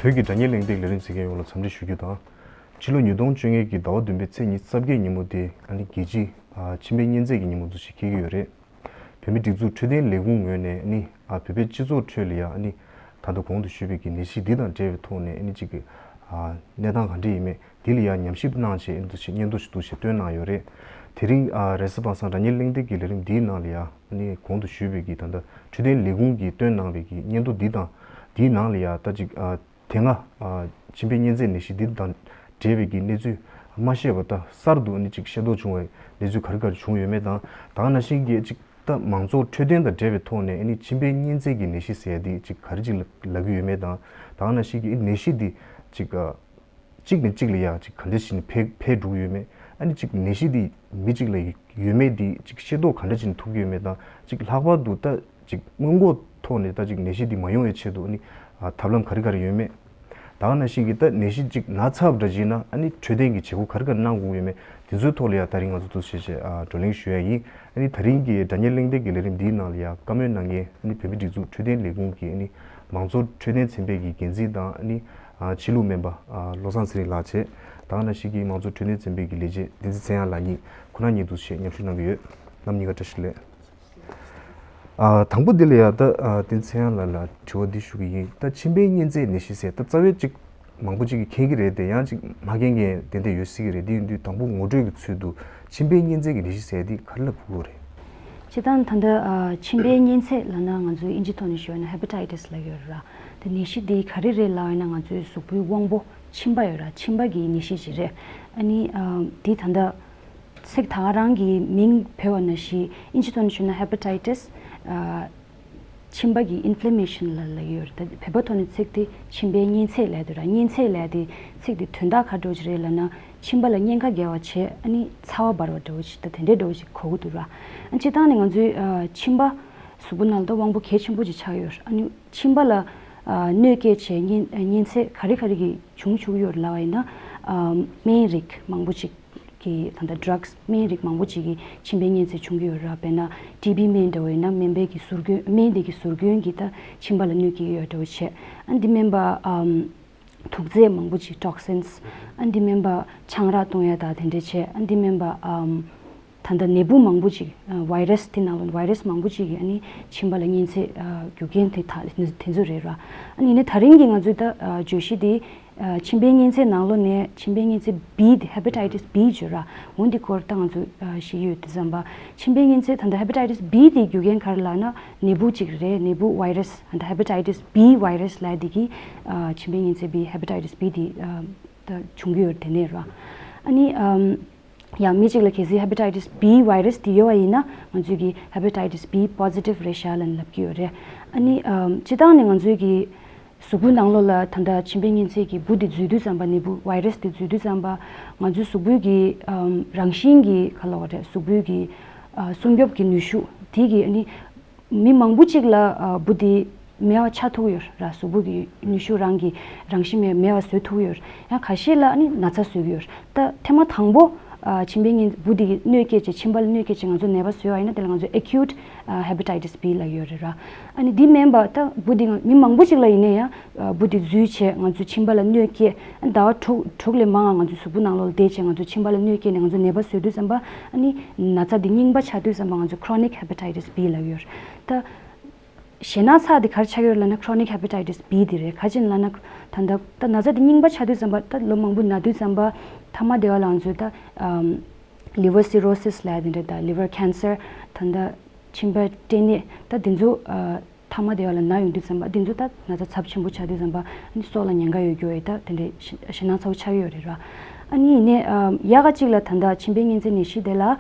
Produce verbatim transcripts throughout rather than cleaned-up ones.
བོད་ཀྱི་དྲ་བརྙན་གླེང་སྟེགས་ལས་རིམ་གཟིགས་མཁན་ཡོངས་ལ་འཚམས་འདྲི་ཞུ་རྒྱུ་དང་། ཕྱི་ལོ་ཉིས་སྟོང་བཅོ་ལྔ་གི་ཟླ་བ་བདུན་པའི་ཚེས་ཉི་ཤུ་རྩ་བརྒྱད་ཉིན་མོ་དེ་ཨ་ནི་རྒྱལ་སྤྱིའི་ཨ་མཆིན་པའི་གཉན་ཚད་ཀྱི་ཉིན་མོ་འདུ་ཤེས་འཁེལ་གྱི་ཡོད་རེད། བོད་མིའི་སྒྲིག་འཛུགས་འཕྲོད་བསྟེན་ལས་ཁུངས་ངོས་ནས་ཨ་ནི་ཨ་བོད་པའི་སྤྱི་ཚོགས་ཁྲོད་ལ་ཡ་ཨ་ནི་ད་ལྟ་གོང་དུ་ཞུས་པའི་གི་ནད་གཞི་འདི་དང་འབྲེལ་བའི་ཐོག་ནས་ཨ་ནི་གཅིག་གི་ཨ་གནས་སྟངས་ག་འདྲ་ཡིན་མེད་འདི་ལ་ཡ་ཉམས་ཞིབ་གནང་བྱས་ཨ་ནི་འདུ་ཤེས་སྙན་ཐོ་ཞིག་འདུ་ཤེས་བཏོན་གནང་ཡོད་རེད། དེ་རིང་ཨ་རེས་གཟའ་པ་སངས་དྲ་བརྙན་གླེང་སྟེགས་ཀྱི་ལས་རིམ་འདིའི་ནང་ལ་ཡ་ཨ་ནི་གོང་དུ་ཞུས་པའི་གི་ད་ལྟ་འཕྲོད་བསྟེན་ལས་ཁུངས་ཀྱིས་བཏོན་གནང་བའི་གི་སྙན་ཐོ་འདི་དང་འདིའི་ནང་ལ་ཡ་ད་ཅིག་ཨ་དེ་སྔ་ཨ་མཆིན་པའི་གཉན་ཚད་ནད་གཞི་འདི་དང་འབྲེལ་བའི་གི་གནས་ཚུལ་མ་ཤེས་པ་དང་གསར་དུ་ཨ་ནི་ཅིག་ཤེས་རྟོགས་བྱུང་བའི་གནས་ཚུལ་ག་རེ་ག་རེ་བྱུང་ཡོད་མེད་དང་། ད་ག་ནང་བཞིན་གྱི་ཅིག་ད་མང་ཚོགས་འཕྲོད་བསྟེན་དང་འབྲེལ་བའི་ཐོག་ནས་ཨ་ནི་མཆིན་པའི་གཉན་ཚད་ཀྱི་ནད་གཞི་ཟེར་ཡ་འདི་ཅིག་ག་རེ་ཅིག་ལབ་ཀྱི་ཡོད་མེད་དང་། ད་ག་ནང་བཞིན་གྱི་ནད་གཞི་འདི་ཅིག་ཨ་གཅིག་ནས་གཅིག་ལ་ཡ་ཅིག་ག་འདྲ་ཞིག་ནས་འཕེལ་འཕེལ་འགྲོ་གི་ཡོད་མེད། ཨ་ནི་ཅིག་ནད་གཞི་འདི་མི་གཅིག་ལ་ཡོད་མེད་འདི་ཅིག་ཤེས་རྟོགས་ག་འདྲ་ཞིག་ཐུབ་ཀྱི་ཡོད་མེད་དང་། ཅིག་ལྷག་པར་དུ་ད་ཅིག་སྔོན་འགོག་ཐོག་ནས་ད་ཅིག་ནད་གཞི་འདི་མ་ཡོང་བའི་ཆེད་དུ་ཨ་ནི་ཨ་ཐབས་ལམ་ག་རེ་ག་རེ་ཡོད་མེད། ད་ག་ནང་བཞིན་གྱི་ད་ནད་གཞི་ཅིག་ན་ཚར་བ་འདྲ་ཞིག་ན་ཨ་ནི་འཕྲོད་བསྟེན་གྱི་བྱེད་སྒོ་ག་རེ་ག་རེ་གནང་དགོས་ཡོད་མེད་དེ་ཚོའི་ཐོག་ལ་ཡ་ད་རིང་ང་ཚོ་འདུ་ཤེས་བྱས་ཨ་བགྲོ་གླེང་ཞུ་ཡ་ཡིན། ཨ་ནི་ད་རིང་གི་དྲ་བརྙན་གླེང་སྟེགས་ཀྱི་ལས་རིམ་འདིའི་ནང་ལ་ཡ་བཀའ་མོལ་གནང་མཁན་ཨ་ནི་བོད་མིའི་སྒྲིག་འཛུགས་འཕྲོད་བསྟེན་ལས་ཁུངས་ཀྱི་ཨ་ནི་མང་གཙོ་འཕྲོད་བསྟེན་ཚན་པའི་གི་འགན་འཛིན་དང་ཨ་ནི་ཨ་ཕྱི་ལུགས་སྨན་པ་ཨ་བློ་བཟང་ཚེ་རིང་ལགས་བྱས། ད་ག་ནང་བཞིན་གྱི་མང་གཙོ་འཕྲོད་བསྟེན་ཚན་པའི་གི་ལས་བྱེད་བསྟན་འཛིན་ཚེ་དབྱངས་ལགས་གཉིས་ཁོང་རྣམ་གཉིས་འདུ་ཤེས་མཉམ་ཞུགས་གནང་གི་ཡོད། རྣམ་གཉིས་ཀ་བཀྲ་ཤིས་བདེ་ལེགས། ཨ་དང་པོ་འདི་ལ་ཡ་ད་ཨ་བསྟན་འཛིན་ཚེ་དབྱངས་ལགས་ལ་དྲི་བ་འདི་ཞུ་གི་ཡིན། ད་མཆིན་པའི་གཉན་ཚད་ནད་གཞི་ཟེར་ད་རྩ་བའི་ཅིག་མང་པོ་ཅིག་གིས་མཁྱེན་གྱི་རེད་དེ། ཡང་ཅིག་མ་མཁྱེན་མཁན་ཏན་ཏན་ཡོད་སྲིད་ཀྱི་རེད། འདི་ཡིན་དུས་དང་པོ་ངོ་སྤྲོད་ཀྱི་ཚུལ་དུ་མཆིན་པའི་གཉན་ཚད་ཀྱི་ནད་གཞི་ཟེར་འདི་ག་རེ་ལབ་དགོས་རེད། སྤྱིར་བཏང་ད་ལྟ་ཨ་མཆིན་པའི་གཉན་ཚད་ལབ་ན་ང་ཚོའི་ཨིན་ཇི་ཐོག་ནས་ཞུས་ན་ཧེ་པ་ཊའི་ཊི་སི་ལབ་ཡོད་ར། དེ་ནད་གཞི་འདི་ག་རེ་རེད་ལབ་ཡིན་ན་ང་ཚོའི་གཟུགས་པོའི་དབང་པོ་མཆིན་པ་ཡོད་ར། མཆིན་པ་གི་ནད་གཞི་ཞིག་རེད། ཨ་ནི་ཨ་འདི་ད་ལྟ་ཚིག་ད་ག་རང་གི་མིང་བོས་པ་ནང་བཞིན་ཨིན་ཇི་ཐོག་ནས་ཞུས་ན་ཧེ་པ་ཊའི་ཊི་སི་ཨ་མཆིན་པ་གི་ཨིན་ཕི་ལེ་མེ་ཤན་ལ་ལབ་ཡོད་རེད། ད་བོད་པ་ཐོག་ནས་ཚིག་དེ་མཆིན་པའི་གཉན་ཚད་ལབ་འདུག་ར། གཉན་ཚད་ལབ་དེ་ཚིག་དེ་དོན་དག་ག་འདྲ་བོ་ཞིག་རེད་ལབ་ན་མཆིན་པ་ལ་གཉན་ཁ་བརྒྱབ་པ་བྱས་ཨ་ནི་ཚ་བ་འབར་བ་འདྲ་བོ་ཞིག་ད་དེ་འདྲའི་འདྲ་བོ་ཞིག་གོ་གི་འདུག་ར། ཨ་སྤྱིར་བཏང་ནས་ང་ཚོའི་ཨ་མཆིན་པ་གཟུགས་པོ་ནང་ལ་ད་དབང་པོ་གལ་ཆེན་པོ་ཅིག་ཆགས་ཡོད་རེད། ཨ་ནི་མཆིན་པ་ལ་ཨ་གནོད་སྐྱེལ་བྱས་གཉན་གཉན་ཚད་ག་རེ་ག་རེ་གི་བྱུང་བཅུག་ཡོད་རེད་ལབ་པ་ཡིན་ན་ཨ་སྨན་རིགས་མང་པོ་ཅིག་གི་ད་ལྟ་ཌ་རག་སི་སྨན་རིགས་མང་པོ་ཅིག་གིས་མཆིན་པའི་གཉན་ཚད་བྱུང་གི་ཡོད་རེད། དཔེར་ན་ཊི་བི་སྨན་འདྲ་བོ་ཡིན་ན་སྨན་པའི་གི་ཟུར་སྐྱོན་སྨན་དེ་གི་ཟུར་སྐྱོན་གྱིས་ད་མཆིན་པ་ལ་གནོད་སྐྱེལ་གྱི་ཡོད་འདྲ་བོ་བྱས། ཨ་འདི་སྨན་པ་ཨམ་དུག་རྫས་མང་པོ་ཅིག་ཊོག་སིན་སི་ཨ་འདི་སྨན་པ་ཆང་རག་བཏུང་ཡ་ད་དེ་འདྲ་བྱས། ཨ་འདི་སྨན་པ་ཨམ་ད་ལྟ་ནད་འབུ་མང་པོ་ཅིག་ཨ་བྷའི་རས་དེ་ནང་ལ་བྷའི་རས་མང་པོ་ཅིག་གིས་ཨ་ནི་མཆིན་པ་ལ་གཉན་ཚད་ཨ་རྒྱུ་རྐྱེན་དེ་ད་དེ་ཚོ་རེད་ར། ཨ་ནི་ཡིན་ནའི་ད་རིང་གི་ང་ཚོའི་ད་ཨ་བརྗོད་གཞི་དེ་ཨ་མཆིན་པའི་གཉན་ཚད་ནང་ལོགས་ནས་མཆིན་པའི་གཉན་ཚད་བྷི་དེ་ཧེ་པ་ཊའི་ཊི་སི་བྷི་བརྗོད་ར། འོ་འདི་སྐོར་ད་ང་ཚོ་ཨ་ཞུ་གི་ཡོད་དུས་ཙམ་པ་མཆིན་པའི་གཉན་ཚད་ད་ལྟ་ཧེ་པ་ཊའི་ཊི་སི་བྷི་དེ་རྒྱུ་རྐྱེན་ག་རེ་ལབ་ན་ནད་འབུ་ཅིག་རེད། ནད་འབུ་བྷའི་རས་ད་ལྟ་ཧེ་པ་ཊའི་ཊི་སི་བྷི་བྷའི་རས་ལབ་དེ་གིས་ཨ་མཆིན་པའི་གཉན་ཚད་བྷི་ཧེ་པ་ཊའི་ཊི་སི་བྷི་དེ་ཨ་ད་བྱུང་གི་ཡོད་དེ་ནས་ར། ཨ་ནི་ཨམ་ཡང་མི་གཅིག་ལ་གལ་སྲིད་ཧེ་པ་ཊའི་ཊི་སི་བྷི་བྷའི་རས་དེ་ཡོད་པ་ཡིན་ན་ང་ཚོས་ཀྱི་ཧེ་པ་ཊའི་ཊི་སི་བྷི་པོ་སི་ཊིབ་རེད་ཤག་ལབ་ལབ་ཀྱི་ཡོད་རེད། ཨ་ནི་ཨམ་སྤྱིར་བཏང་ནས་ང་ཚོས་ཀྱི་གཟུགས་པོའི་ནང་ལོགས་ལ་ད་ལྟ་མཆིན་པའི་གཉན་ཚད་ཀྱི་འབུ་དེ་འཛུལ་དུས་ཙམ་པ་ནད་འབུ་བྷའི་རས་དེ་འཛུལ་དུས་ཙམ་པ་ང་ཚོའི་གཟུགས་པོའི་གི་ཨམ་རང་བཞིན་གྱི་ག་ལབ་དགོས་རེད། གཟུགས་པོའི་གི་ཨ་སྲུང་སྐྱོབ་ཀྱི་ནུས་ཤུགས་དེ་གི་ཨ་ནི་མི་མང་པོ་གཅིག་ལ་ཨ་འབུ་དེ་མེད་པ་ཆགས་ཐུབ་ཡོད་ར། གཟུགས་པོ་གི་ནུས་ཤུགས་རང་གི་རང་བཞིན་མེད་མེད་པ་བཟོ་ཐུབ་ཡོད། ཡང་ཁ་ཤས་ལ་ཨ་ནི་ན་ཚ་བཟོ་གི་ཡོད། ད་ཐེངས་མ་དང་པོ་ཨ་མཆིན་པའི་གཉན་འབུ་དེ་གི་གནོད་སྐྱེལ་བྱས་མཆིན་པ་ལ་གནོད་སྐྱེལ་བྱས་ང་ཚོ་ནད་པ་བཟོས་པ་ཡིན་ན་དེ་ལ་ང་ཚོ་ཨེ་ཁིའུ་ཊི་ཨ་ཧེ་པ་ཊའི་ཊི་སི་བྷི་ལབ་ཡོད་རེད་ར། ཨ་ནི་འདི་མིན་པ་ད་འབུ་དེ་ང་མི་མང་པོ་ཅིག་ལ་ཡིན་ན་ཡང་ཨ་འབུ་དེ་འཛུལ་བྱས་ང་ཚོའི་མཆིན་པ་ལ་གནོད་སྐྱེལ། ཨ་ཟླ་བ་དྲུག་དྲུག་ལས་མང་ང་ཚོའི་གཟུགས་པོ་ནང་ལོགས་ལ་བསྡད་བྱས་ང་ཚོའི་མཆིན་པ་ལ་གནོད་སྐྱེལ་ནས་ང་ཚོ་ནད་པ་བཟོས་དུས་ཙམ་པ་ཨ་ནི་ན་ཚ་འདི་རྙིང་པ་ཆགས་དུས་ཙམ་པ་ང་ཚོ་ཁོ་རོ་ནིག་ཧེ་པ་ཊའི་ཊི་སི་བྷི་ལབ་ཡོད་རེད། ད་ཞེད་སྣང་ཚ་འདི་ག་རེ་ཆགས་ཡོད་ལབ་ན་ཁོ་རོ་ནིག་ཧེ་པ་ཊའི་ཊི་སི་བྷི་འདི་རེད། ག་རེ་ཡིན་ལབ་ན་ད་ད་ད་ན་ཚ་འདི་རྙིང་པ་ཆགས་དུས་ཙམ་པ་ད་ལོ་མང་པོ་ན་དུས་ཙམ་པ་ཐ་མ་དེ་བ་ལ་ང་ཚོས་ད་ཨམ་ལི་ཝར་སི་རོ་སིས་ལབ་ཡ་དེ་འདྲ་ད་ལི་ཝར་ཁེན་སར་ད་ད་མཆིན་པ་སྐྲན་ནད་ད་དེ་ཚོ་ཨ་ཐ་མ་དེ་བ་ལ་ན་ཡོང་དུས་ཙམ་པ་དེ་ཚོ་ད་ན་ཚ་ཚབས་ཆེན་པོ་ཆགས་དུས་ཙམ་པ་ཨ་ནི་སྲོག་ལ་ཉེན་ཁ་ཡོད་རྒྱུ་ཡོད་ད་དེ་འདྲའི་ཞེད་སྣང་ཚ་པོ་ཆགས་ཡོད་རེད་ར། ཨ་ནི་ཡིན་ནའི་ཨམ་ཡག་ག་གཅིག་ལ་ད་ད་མཆིན་པའི་གཉན་ཚད་ནད་གཞི་དེ་ལ་ཨ་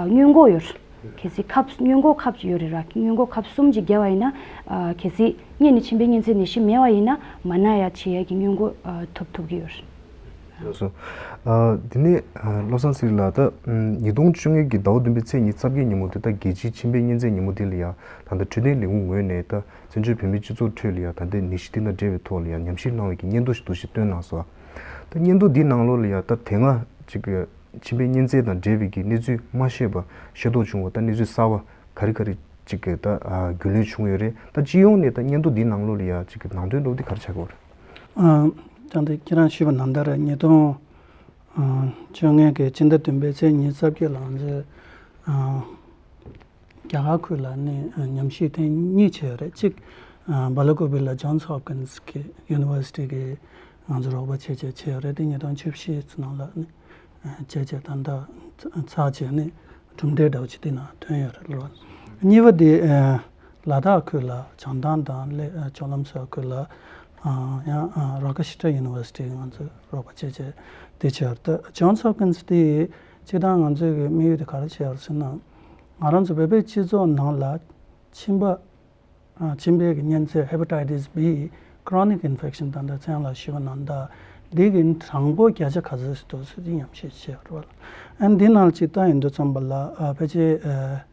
སྔོན་འགོག་ཡོད་རེད། གལ་སྲིད་ཁབ་སྔོན་འགོག་ཁབ་ཅིག་ཡོད་རེད་ར། སྔོན་འགོག་ཁབ་གསུམ་ཅིག་བརྒྱབ་པ་ཡིན་ན་ཨ་གལ་སྲིད་སྔོན་ནས་མཆིན་པའི་གཉན་ཚད་ནད་གཞི་མེད་པ་ཡིན་ན་མ་ན་ཡ་བྱེད་ཡ་གི་སྔོན་འགོག་ཨ་ཐོབ་ཐུབ་ཀྱི་ཡོད་རེད། ལགས་སོ། ཨ་དེ་ནས་ཨ་བློ་བཟང་ཚེ་རིང་ལགས་ད་ཉིས་སྟོང་བཅོ་ལྔ་གི་ཟླ་བ་བདུན་པའི་ཚེས་ཉི་ཤུ་རྩ་བརྒྱད་ཉིན་མོ་དེ་ད་རྒྱལ་སྤྱིའི་མཆིན་པའི་གཉན་ཚད་ཉིན་མོ་དེ་ལ་ཡ་ད་ལྟ་འཕྲོད་བསྟེན་ལས་ཁུངས་ངོས་ནས་ད་བཙན་བྱོལ་བོད་མིའི་སྤྱི་ཚོགས་ཁྲོད་ལ་ཡ་ད་ལྟའི་ནད་གཞི་དེ་དང་འབྲེལ་བའི་ཐོག་ལ་ཡ་ཉམས་ཞིབ་གནང་བའི་གི་སྙན་ཐོ་ཞིག་འདུག་ཞིག་བཏོན་གནང་སོང་། ད་སྙན་ཐོ་འདིའི་ནང་ལོགས་ལ་ཡ་ད་དེ་སྔ་ཅིག་གི་མཆིན་པའི་གཉན་ཚད་དང་འབྲེལ་བའི་གི་གནས་ཚུལ་མ་ཤེས་པ་ཤེས་རྟོགས་བྱུང་བ་ད་གནས་ཚུལ་གསར་བ་ག་རེ་ག་རེ་ཅིག་གི་ད་ཨ་རྒྱུས་ལོན་བྱུང་ཡོད་རེད། ད་སྤྱི་ཡོངས་ནས་ད་སྙན་ཐོ་འདིའི་ནང་ལོགས་ལ་ཡ་ཅིག་གི་ནང་དོན་འདྲ་བོ་འདི་ག་རེ་ཆགས་ཀྱི་ཡོད་རེད། ཨ། ད་ལྟ་ཁྱེད་རང་ཞུས་པ་ནང་ལྟར་ཉིས་སྟོང་བཅོ་ལྔ་གི་སྤྱི་ཟླ་བདུན་པའི་ཚེས་ཉི་ཤུ་རྩ་བརྒྱད་ལ་ང་ཚོས་རྒྱ་གར་ཁུལ་ལ་ནི་ཉམས་ཞིབ་ཐེངས་གཉིས་བྱས་ཡོད་རེད། གཅིག་བྷ་ལ་ཀུ་པེ་ལ་Johns Hopkins གི་University གི་ང་ཚོ་རོགས་པ་བྱས་བྱས་བྱས་ཡོད་རེད། དེ་ཉིས་སྟོང་བཅུ་བཞི་ནང་ལ་ནི་བྱས་བྱས་ད་ལྟ་ཚར་བྱས་ནི་གྲུབ་འབྲས་འདྲ་བོ་ཅིག་དེ་ནང་ཐོན་ཡོད་རེད་ལོ། གཉིས་པ་དེ་ལ་དྭགས་ཁུལ་ལ་བྱང་ཐང་དང་ལེ་ལྕོག་ལམ་སོགས་ཁུལ་ལ་ཡང་Rochester University ང་ཚོས་རོགས་པ་བྱས་བྱས་དེ་བྱས་ཡོད་རེད། Johns Hopkins དེ་སྤྱིར་བཏང་ང་ཚོའི་གི་དམིགས་ཡུལ་དེ་ག་རེ་བྱས་ཡོད་ཟེར་ན། ང་རང་ཚོ་བོད་པའི་སྤྱི་ཚོགས་ནང་ལ་མཆིན་པ། ཨ། མཆིན་པའི་གི་གཉན་ཚད་Hepatitis B chronic infection ད་ལྟ་ཚེ་དབང་ལགས་ཞུས་པ་ནང་ལྟར་འདི་གི་གྲངས་འབོར་བརྒྱ་ཆ་ག་ཚོད་ཞིག་འདུག་ཟེར་ཏེ་ཉམས་ཞིབ་བྱས་རེད་བ། ཨ་འདི་ནང་ཅིག་ལྟ་ཡིན་དུས་ཙམ་པ་ལ་ཨ་ཕལ་ཆེར་ཨ་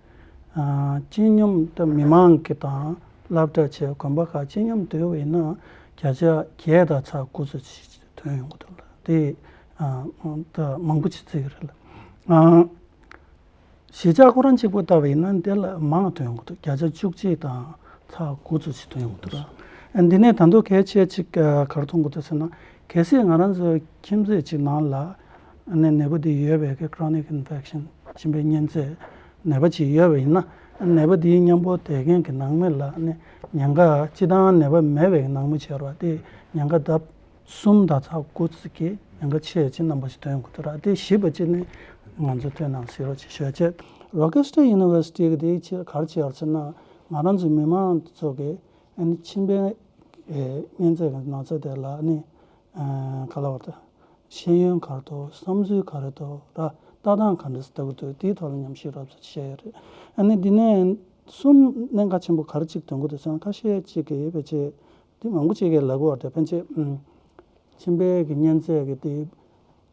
ཨ་སྤྱི་སྙོམས་ད་མི་མང་གི་དང་སློབ་གྲྭ་བྱས་དགོན་པ་ཁག་སྤྱི་སྙོམས་བསྡུས་པ་ཡིན་ན་བརྒྱ་ཆ་བརྒྱད་དང་ཚེག་དགུ་ཚོད་ཅིག་ཐོན་ཡོང་གི་འདུག་ལ། དེ་ཨ་ད་མང་པོ་ཅིག་བརྩི་གི་རེད་ལ། ཨ། གཞིས་ཆགས་ཁོ་རང་གཅིག་པུ་ལྟ་བ་ཡིན་ན་དེ་ལ་མང་ཐོན་ཡོང་གི་འདུག་བརྒྱ་ཆ་བཅུ་གཅིག་དང་ཚེག་དགུ་ཙམ་ཞིག་ཐོན་ཡོང་གི་འདུག་ར། ཨ་འདི་ནས་ད་དུང་གལ་ཆེ་ཅིག་ཨ་ག་རེ་མཐོང་གི་འདུག་ཟེར་ན། གལ་སྲིད་ང་རང་ཚོའི་ཁྱིམ་མཚེས་ཅིག་ནང་ལ་ཨ་ནི་ནད་པ་འདི་ཡོད་པའི་གི་chronic infection མཆིན་པའི་གཉན་ཚད་ནད་པ་ཅིག་ཡོད་པ་ཡིན་ན། ཨ་ནད་པ་འདིའི་མཉམ་པོ་བསྡད་མཁན་གྱི་ནང་མི་ལ་ཨ་ནི་ཉེན་ཁ་སྤྱིར་བཏང་ནད་པ་མེད་པའི་ནང་མི་བྱས་ར་དེ་ཉེན་ཁ་ལྡབ་གསུམ་དང་ཚེག་དགུ་ཙམ་གྱི་ཉེན་ཁ་ཆེ་ཅིག་རྣམ་པ་ཞིག་ཐོན་ཡོང་གི་འདུག་ར། དེ་བཞི་པ་ཅིག་ནི་ང་ཚོ་ཐོན་གནང་ཟེར་རོགས་ཅིག་ཞུ་བྱས། Rochester University གི་དེའི་ཕྱིར་ག་རེ་བྱས་ཡོད་ཟེར་ན། ང་རང་ཚོའི་མི་མང་ཚོ་གི་ཨ་ནི་མཆིན་པའི་ཨེ་གཉན་ཚད་ཀྱི་ན་ཚ་དེ་ལ་ཨ་ནི་ཨ་ག་ལབ་དགོས་རེད། ད་ཤེས་ཡོན་ག་རེ་འདུག་བསམ་ཚུལ་ག་རེ་འདུག་ར། ལྟ་སྟངས་ག་འདྲ་ཞིག་ལྟ་གི་འདུག་དེའི་ཐོག་ལ་ཉམས་ཞིབ་རོབ་ཙམ་བྱས་ཡོད་རེད། ཨ་ནི་འདི་ནས་གསུམ་གནད་འགག་ཆེན་པོ་ག་རེ་ཅིག་ཐོན་གི་འདུག་ཟེར་ན། ཁ་ཤས་ཅིག་གིས་ཕལ་ཆེར་དེ་མང་པོ་ཅིག་གིས་ལབ་ཀྱི་ཡོད་རེད། ཕལ་ཆེར་ཨམ། མཆིན་པའི་གི་གཉན་ཚད་ཀྱི་དེ་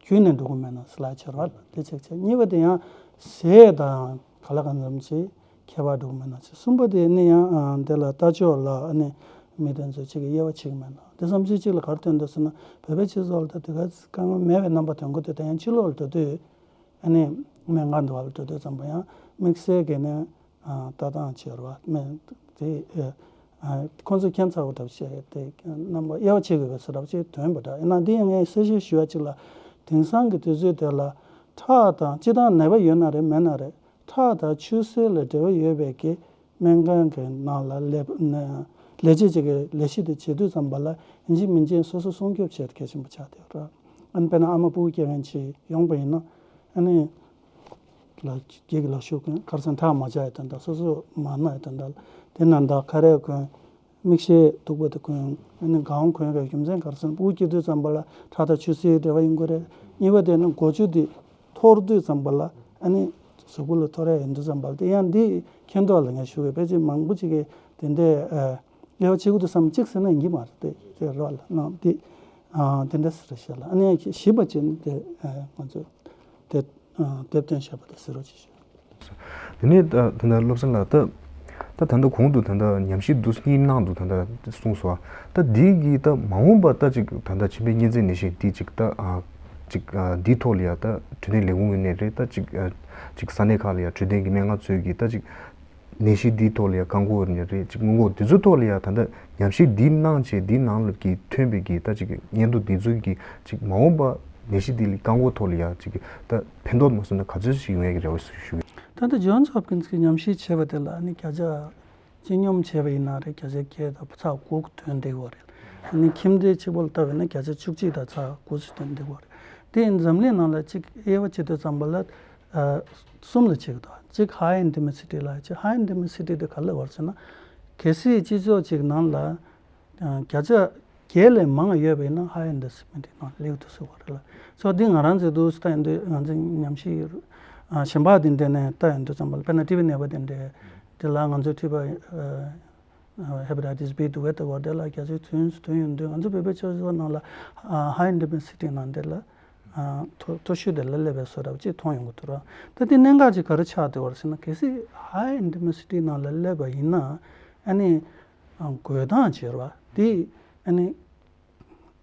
རྒྱུན་ནས་འགྲོ་གི་མེད་ན་ཟེར་ལབ་ཀྱི་ཡོད་རེད་བ། དེ་གཅིག་བྱས། གཉིས་པ་དེ་ཡང་ཟས་དང་ག་ལ་གང་འཚམ་ཅིག་ཁྱད་པར་འགྲོ་གི་མེད་ན་ཟེར། གསུམ་པ་དེ་ནི་ཡང་ཨ་དེ་ལ་ལྟ་ཕྱོགས་ལ་ཨ་ནི་མི་དེ་ཚོ་ཅིག་གིས་དབྱེ་བ་ཕྱེ་གི་མེད་ན། དེ་བསམ་ཚུལ་གཅིག་ལ་ག་རེ་ཐོན་འདུག་ཟེར་ན། བོད་པའི་སྤྱི་ཚོགས་ལ་ད་དེ་ག་དཀའ་ངལ་མེད་པའི་རྣམ་པ་ཐོན་གི་འདུག་ད་ཡང་ཕྱི་ལོགས་ལ་འགྲོ་དུས་ཨ་ནི་སྨན་ཁང་དུ་བ་ལ་འགྲོ་དུས་ཙམ་པ་ཡང་དམིགས་བསལ་གྱི་ནི་ཨ་ལྟ་སྟངས་བྱེད་ར་བ་མེད་དེ། ཨ་ཁོང་ཚོས་ཁྱད་མཚར་པོ་འདྲ་བཤད་དེ་རྣམ་པ་དབྱེ་བ་ཕྱེ་དགོས་པའི་བཟོ་འདྲ་ཅིག་ཐོན་པ་འདྲ། ཡིན་ན་འདི་ཡང་ངས་གསལ་བཤད་ཞུ་བ་ཅིག་ལ། དེང་སང་གི་དུས་ཚོད་དེ་ལ་ཁྲག་དང་སྤྱིར་བཏང་ནད་པ་ཡོད་ན་རེད་མེད་ན་རེད། ཁྲག་དང་ཆུ་སེར་ལ་འབྲེལ་བ་ཡོད་པའི་གི་སྨན་ཁང་གི་ནང་ལ་ལས་ལས་བྱེད་ཅིག་གིས་ལས་གཞི་དེ་བྱེད་དུས་ཙམ་པ་ལ་ཡིན་གཅིག་མིན་གཅིག་སོ་སོ་སྲུང་སྐྱོབ་བྱེད་གལ་ཆེན་པོ་ཆགས་བསྡད་ཡོད་རེད། ཨ་ནི་དཔེར་ན་ཨ་མ་སྤུ་གུ་སྐྱེ་མཁན་ཅིག་ཡོང་པ་ཡིན་ན་ཨ་ནི་ལ་སྒེར་གྱི་ལག་ཤུབས་གོན། ཁ་སང་ཁྲག་མ་བཅག་ཡ་དོན་དག་སོ་སོ་མ་ན་ཡ་དོན་དག་དེ་ན་ད་ཁ་རས་གོན། མིག་ཤེལ་མཐུག་པོ་དེ་གོན། ཨ་ནི་གའོན་གོན་པའི་རྒྱུ་མཚན་ག་རེ་ཟེར་ན། སྤུ་གུ་སྐྱེ་དུས་ཙམ་པ་ལ་ཁྲག་དང་ཆུ་སེར་འབྲེལ་བ་ཡོང་གི་རེད། གཉིས་པ་དེ་ནི་མགོ་ཆུ་དེ་འཐོར་དུས་ཙམ་པ་ལ་ཨ་ནི་གཟུགས་པོ་ལ་འཐོར་ཡ་ཡིན་དུས་ཙམ་པ་ལ། དེ་ཡང་འདི་མཁྱེན་རྟོགས་ལ་ངས་ཞུ་གི། ཕལ་ཆེར་མང་པོ་ཅིག་གིས་དེ་འདྲའི་ཨ་དབྱེ་བ་ཕྱེ་གི་འདུག་བསམ། གཅིག་ཟེར་ན་ཡིན་གྱི་མ་རེད། དེ་དེ་རོགས་ལ་གནང་དེ་ཨ་དེ་འདྲ་ཟེར་བཤད་ལ། ཨ་ནི་བཞི་པ་ཅིག་ནི་དེ་ཨ་ང་ཚོ་དེ་ཨ་དེབ་སྟོན་བྱས་པ་དེ་གཟིགས་རོགས་བྱེད་ཞུ། དེ་ནས་ད་ད་ལྟ་བློ་བཟང་ལགས་ད་ད་ད་ལྟ་གོང་དུ་ད་ལྟ་ཉམས་ཞིབ་འདུག་སེ་གཉིས་གནང་འདུག་ད་ལྟ་གསུངས་སོང་། ད་འདི་གི་ད་མ་འོངས་པ་ད་ཅིག་ད་ལྟ་མཆིན་པའི་གཉན་ཚད་ནད་གཞི་འདི་ཅིག་ད་ཨ་ཅིག་ཨ་འདིའི་ཐོག་ལ་ཡ་ད་འཕྲོད་བསྟེན་ལས་ཁུངས་ངོས་ནས་རེད། ད་ཅིག་ཨ་ཅིག་ས་གནས་ཁག་ལ་ཡ་འཕྲོད་བསྟེན་གྱི་སྨན་ཁང་ཚོས་ཀྱི་ད་ཅིག་ནད་གཞི་འདིའི་ཐོག་ལ་ཡ་བཀག་འགོག་རེད་ཅིག་སྔོན་འགོག་འདི་ཚོའི་ཐོག་ལ་ཡ་ད་ལྟ་ཉམས་ཞིབ་འདི་གནང་བྱས་འདིའི་ནང་ལ་གི་ཐོན་པའི་གི་ད་ཅིག་སྙན་ཐོ་འདི་ཚོའི་གི་ཅིག་མ་འོངས་པ་ནད་གཞི་འདི་ལ་བཀག་འགོག་ཐོག་ལ་ཡ་ཅིག་ད་ཕན་ཐོགས་མ་སོང་ན་ག་ཚོད་ཞིག་ཡོང་ཡ་གི་རེ་བ་ཞུ་གི། ད་ལྟ་Johns Hopkins གི་ཉམས་ཞིབ་བྱས་པ་དེ་ལ་ནི་བརྒྱ་ཆ་སྤྱི་སྙོམས་བྱས་པ་ཡིན་ན་རེད། བརྒྱ་ཆ་བརྒྱད་དང་ཚེག་དགུ་ཐོན་བསྡད་ཡོད་རེད། ཨ་ནི་ཁྱིམ་སྡེ་གཅིག་པོ་ལ་ལྟ་བས་ན་བརྒྱ་ཆ་བཅུ་གཅིག་དང་ཚེག་དགུ་ཙམ་ཐོན་བསྡད་ཡོད་རེད། དེ་ཡིན་འཛམ་གླིང་ནང་ལ་གཅིག་དབྱེ་བ་ཕྱེ་དུས་ཙམ་པ་ལ་ཨ་གསུམ་ལ་ཕྱེ་གི་འདུག་གཅིག་high intensity ལབ་ཡ་ཅིག high intensity དེ་ག་ལ་བར་ཟེར་ན། གལ་སྲིད་སྤྱི་ཚོགས་ཅིག་ནང་ལ་ཨ་བརྒྱ་ཆ་བརྒྱད་ལས་མང་ཡོད་པ་ཡིན་ན་high intensity ནང་སླེབས་འདུག་ཟེར་བ་རེད་ལ། སོ་འདི་ང་རང་ཚོའི་འདུག་ལྟ་ཡིན་དུས་ང་ཚོའི་ཉམས་ཞིབ་ཨ་གཞན་པ་དེ་འདྲ་ནས་ལྟ་ཡིན་དུས་ཙམ་པ་ལ་དཔེར་ན་ཊི་བི་ནད་པ་དེ་འདྲ་དེ་ལ་ང་ཚོའི་མཁྲིས་པ་ཨ་ཨ་Hepatitis B འདུག་གས་ལྟ་བ་དེ་ལ་བརྒྱ་ཆ་ཚུན་ཚོད་ཐོན་ཡོང་དུས་ང་ཚོ་བོད་པའི་སྤྱི་ཚོགས་ནང་ལ་ཨ་high intensity ནང་དེ་ལ་ཨ་མཐོ་མཐོ་ཤོས་དེ་ལ་སླེབས་པའི་བཟོ་འདྲ་ཅིག་མཐོང་ཡོང་གི་འདུག་ར། ད་དེ་གནད་འགག་ཅིག་ག་རེ་ཆགས་བསྡད་པ་རེད་ཟེར་ན། གལ་སྲིད་high intensity ནང་ལ་སླེབས་པ་ཡིན་ན་ཨ་ནི་ཨ་འགོས་སྟངས་བྱེད་ར་བ་དེ་ཨ་ནི་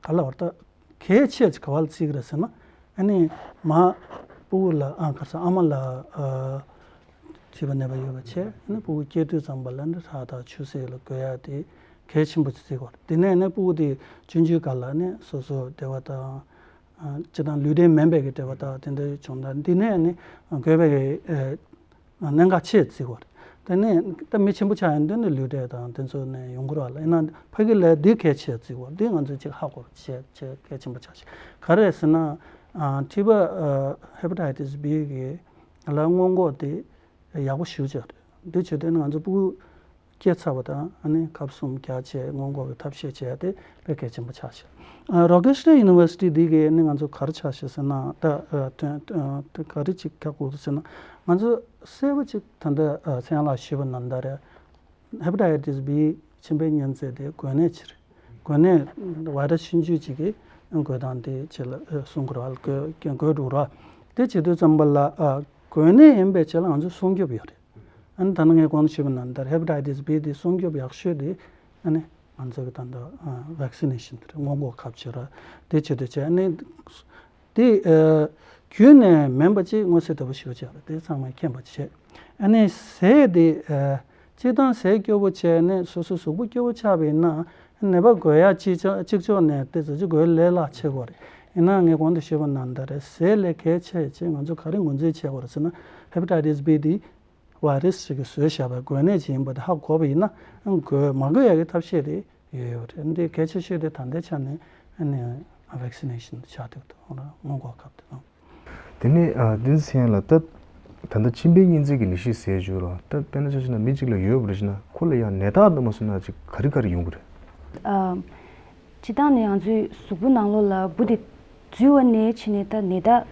ག་ལ་བར་ད་གལ་ཆེ་ཅིག་ག་བ་ལ་བརྩི་གི་རེད་ཟེར་ན། ཨ་ནི་མ་སྤུ་གུ་ལ་ཨ་ག་རེ་ཟེར་ཨ་མ་ལ་ཨ་མཁྲིས་པ་ནད་པ་ཡོད་པ་བྱས། ཨ་ནི་སྤུ་གུ་སྐྱེ་དུས་ཙམ་པ་ལ་ནི་ཁྲག་དང་ཆུ་སེར་ལ་འགོས་ཡ་དེ་ གལ་ཆེན་པོ་བརྩི་དགོས་རེད། དེ་ནས་ནི་ཕྲུ་གུ་དེ་ཆུང་ཆུང་སྒང་ལ་ནི་སོ་སོ་འབྲེལ་བ་དང་། ཨ་སྤྱིར་བཏང་ལུས་འབྲེལ་མིན་པའི་གི་འབྲེལ་བ་དང་དེ་འདྲ་བྱུང་ན་འདི་ནས་ནི་འགོས་པའི་གི་ཨ་གནད་འགག་ཆེ་བརྩི་དགོས་རེད། དེ་ནས་ད་མི་ཆེན་པོ་ཆགས་ཡོང་དུས་ནི་ལུས་འབྲེལ་དང་དེ་ཚོ་ནས་ཡོང་གི་རེད་ལ། ཡིན་ན་ཕ་གི་ལ་འདི་གལ་ཆེ་བརྩི་དགོས་རེད། འདི་ང་ཚོས་ཅིག་ཧ་གོ་བྱེད་བྱེད་གལ་ཆེན་པོ་ཆགས་ཤིང་། ག་རེ་ཟེར་ན། ཨ་མཁྲིས་པ་ཨ་hepatitis B གི་ལ་སྔོན་འགོག་དེ་ཡག་པོ་ཞེ་པོ་ཅིག་རེད། འདི་བྱེད་དུས་ནི་ང་ཚོ་ཕྲུ་གུ་སྐྱེས་ཚར་བ་དང་ཨ་ནི་ཁབ་གསུམ་རྒྱག་བྱས་སྔོན་འགོག་གི་ཐབས་ཤེས་བྱས་ཏེ་དཔེ་གལ་ཆེན་པོ་ཆགས་ཤག་ཨ་Rochester University འདི་གའི་ནི་ང་ཚོ་ག་རེ་ཆགས་ཤག་ཟེར་ན། ད་ཨ་དོན་ཨ་དོན་ག་རེ་ཅིག་ཁྱབ་དགོས་ཟེར་ན། ང་ཚོ་གསལ་པོ་ཅིག་ད་ལྟ་ཨ་ཚེ་དབྱངས་ལགས་ཞུས་པ་ནང་ལྟར་རེད། Hepatitis B མཁྲིས་པའི་གཉན་ཚད་དེ་འགོས་ནད་ཅིག་རེད། འགོས་ནད་virus ཤིན་ཅུ་ཅིག་གི་འགོས་སྟངས་དེ་ཅིག་ལ་ཨ་གསུང་གི་རེད་བ། འགོས་འགོས་འགྲོ་གི་རེད་བ། དེ་བྱེད་དུས་ཙམ་པ་ལ་ཨ་འགོས་ནད་ཡིན་པའི་ཆ་ལ་ང་ཚོ་སྲུང་སྐྱོབ་ཡོད་རེད། ཨ་ནི་ད་ནི་ངས་གོང་དུ་ཞུས་པ་ནང་ལྟར་hepatitis B དེ་སྲུང་སྐྱོབ་ཡག་ཤོས་དེ་ཨ་ནི་ང་ཚོ་གི་ད་ལྟ་ཨ་vaccination དེ་རེད། སྔོན་འགོག་ཁབ་བྱེད་ར། དེ་བྱེད་དུས་བྱས་ཨ་ནི་དེ་ཨ་རྒྱུན་ནས་མིན་པ་ཅིག་མངོན་གསལ་དོད་པོ་ཞིག་བྱས་ར། དེ་ཚང་མས་མཁྱེན་པ་བྱས། ཨ་ནི་ཟས་དེ་ཨ་སྤྱིར་བཏང་ཟས་སྐྱོ་པོ་བྱས་ནས་སོ་སོ་གཟུགས་པོ་སྐྱོ་པོ་ཆགས་པ་ཡིན་ན་ནད་པ་འགོས་ཡ་གཅིག་ཆ་གཅིག་ཆོག་ནས་དེ་ཚོ་ཅིག་འགོས་ལས་སླ་ཆེ་གོ་རེད། ཡིན་ན་ངས་གོང་དུ་ཞུས་པ་ནང་ལྟར་རེད། ཟས་ལས་གལ་ཆེ་ཆེ་ང་ཚོ་ག་རེ་ངོས་འཛིན་བྱེད་དགོས་རེད་ཟེར་ན་hepatitis B དེ་virus ཞིག་གིས་བཟོས་བཞག་པའི་འགོས་ནད་ཅིག་ཡིན་པ་དེ་ཧ་གོ་བ་ཡིན་ན་འགོས་མ་འགོས་ཡ་གི་ཐབས་ཤེས་དེ་ཡོད་ཡོད་རེད། འདི་གལ་ཆེ་ཤོས་དེ་ད་ལྟའི་ཆ་ནས་ཨ་ནི་vaccination ཆགས་འདུག་སྔོན་འགོག་ཁབ་དེ་དང་། དེ་ནས་ཨ་བདུན་ཚེ་ཡང་ལ་ད་ད་ལྟ་མཁྲིས་པའི་གཉན་ཚད་ཀྱི་ནད་གཞི་ཟེར་བརྗོད་རོགས། ད་དཔེར་ན་ཆ་བཞག་ན་མི་གཅིག་ལ་ཡོད་པ་རེད་ཟེར་ན་ཁོ་ལ་ཡང་ནད་རྟགས་འདྲ་མ་སོང་ན་ཅིག་ག་རེ་ག་རེ་ཡོང་གི་རེད། ཨ་སྤྱིར་བཏང་ནས་ང་ཚོའི་གཟུགས་པོ་ནང་ལོགས་ལ་འབུ་དེ་འཛུལ་བ་ནས་ཕྱིན་ནས་ད་ནད་རྟགས་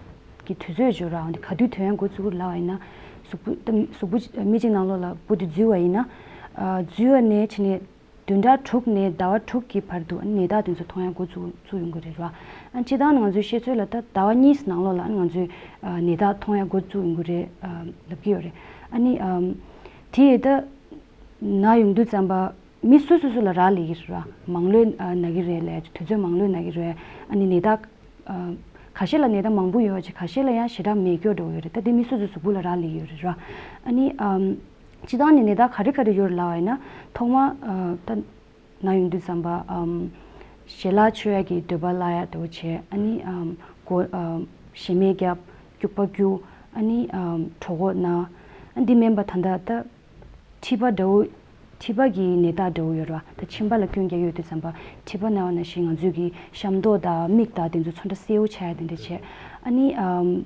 ཀྱི་དུས་ཚོད་འབྱོར་ར། འོན་ཏེ་ག་དུས་ཐོན་ཡང་འགོ་བཙུགས་ལབ་པ་ཡིན་ན་གཟུགས་པོ་ད་གཟུགས་པོ་མི་གཅིག་ནང་ལོགས་ལ་འབུ་དེ་འཛུལ་བ་ཡིན་ན་ཨ་འཛུལ་བ་ནས་ཕྱིན་ནས་བདུན་ཕྲག་དྲུག་ནས་ཟླ་བ་དྲུག་གི་བར་དུ་ནད་རྟགས་དེ་ཚོ་མཐོང་ཡ་འགོ་བཙུགས་བཙུགས་ཡོང་གི་རེད་ར། ཨ་སྤྱིར་བཏང་ང་ཚོའི་ཤེས་ཚོད་ལ་ད་ཟླ་བ་གཉིས་ནང་ལོགས་ལ་ང་ཚོས་ཨ་ནད་རྟགས་མཐོང་ཡ་འགོ་བཙུགས་ཡོང་གི་རེད་ཨ་ལབ་ཀྱི་ཡོད་རེད། ཨ་ནི་ཨམ་དེ་ཡི་ད་ན་ཡོང་དུས་ཙམ་པ་མི་སོ་སོ་སོ་ལ་རག་ལས་ཀྱི་རེད་ར། མང་ལོས་ཨ་ན་གི་རེད་ལས་དུས་ཚོད་མང་ལོས་ན་གི་རེད། ཨ་ནི་ནད་རྟགས་ཨ་ཁ་ཤས་ལ་ནད་རྟགས་མང་པོ་ཡོད་ཅེས་ཁ་ཤས་ལ་ཡང་ཞེ་དྲག་མེད་སྐྱོ་འགྲོ་ཡོད་རེད། ད་དེ་མི་སོ་སོའི་གཟུགས་པོ་ལ་རག་ལས་ཡོད་རེད་ར། ཨ་ནི་ཨམ་སྤྱིར་བཏང་ནས་ནད་རྟགས་ག་རེ་ག་རེ་ཡོད་རེད་ལབ་པ་ཡིན་ན་ཐོག་མ་ཨ་ད་ན་ཡོང་དུས་ཙམ་པ་ཨམ་ཞལ་ལག་མཆོད་ཡ་གི་འདོད་པ་སླར་ཡ་འདྲ་བོ་བྱས། ཨ་ནི་ཨམ་མགོ་ཨམ་ཞེ་མེར་བརྒྱབ། སྐྱུག་པ་སྐྱུག་ཨ་ནི་ཨམ་གྲོད་ཁོག་ན། ཨ་འདི་མིན་པ་ད་ལྟ་ད། མཁྲིས་པ་འདྲ་བོ། མཁྲིས་པ་གི་ནད་རྟགས་འདྲ་བོ་ཡོད་རེད་བ། ད་མཆིན་པ་ལ་སྐྱོན་རྒྱག་ཡོད་དུས་ཙམ་པ་མཁྲིས་པ་ན་བ་ནང་བཞིན་ང་ཚོས་ཀྱི་ཤམ་ཏོག་དང་མིག་དང་དེ་ཚོ་ཚོན་ཁྲ་སེར་པོ་ཆགས་ཡ་དེ་འདྲ་བྱས། ཨ་ནི་ཨམ།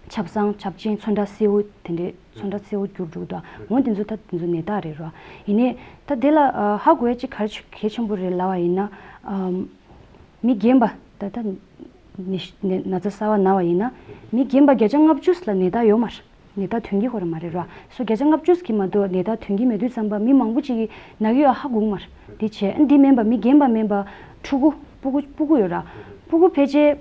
ཆབ་གསང་ཆབ་ཆེན་ཚོན་ཁྲ་སེར་པོ་དེ་འདྲས་ཚོན་ཁྲ་སེར་པོ་འགྱུར་འགྲོ་གི་འདུག་འོ་དེ་ཚོ་ད་དེ་ཚོ་ནད་རྟགས་རེད་རེད་བ། ཡིན་ནའི་ད་དེ་ལ་ཨ་ཧ་གོ་ཡ་གཅིག་ག་རེ་གལ་ཆེན་པོ་རེད་ལབ་པ་ཡིན་ན་ཨམ། མི་རྒན་པ་ད་ལྟ་ནད་ནད་ན་ཚ་གསར་པ་ན་བ་ཡིན་ན་མི་རྒན་པ་བརྒྱ་ཆ་ལྔ་བཅུ་ལ་ནད་རྟགས་ཡོད་མ་རེད། ནད་རྟགས་ཐོན་གྱི་ཁོ་རང་མ་རེད་ར། སོ་བརྒྱ་ཆ་ལྔ་བཅུ་གི་མ་གཏོགས་ནད་རྟགས་ཐོན་གྱི་མེད་དུས་ཙམ་པ་མི་མང་པོ་ཅིག་གིས་ན་གི་ཡོད་ཧ་གོ་གི་མ་རེད། དེ་བྱས་འདི་མིན་པ་མི་རྒན་པ་མིན་པ་ཕྲུ་གུ་སྤུ་གུ་སྤུ་གུ་ཡོད་ར། སྤུ་གུ་ཕལ་ཆེར་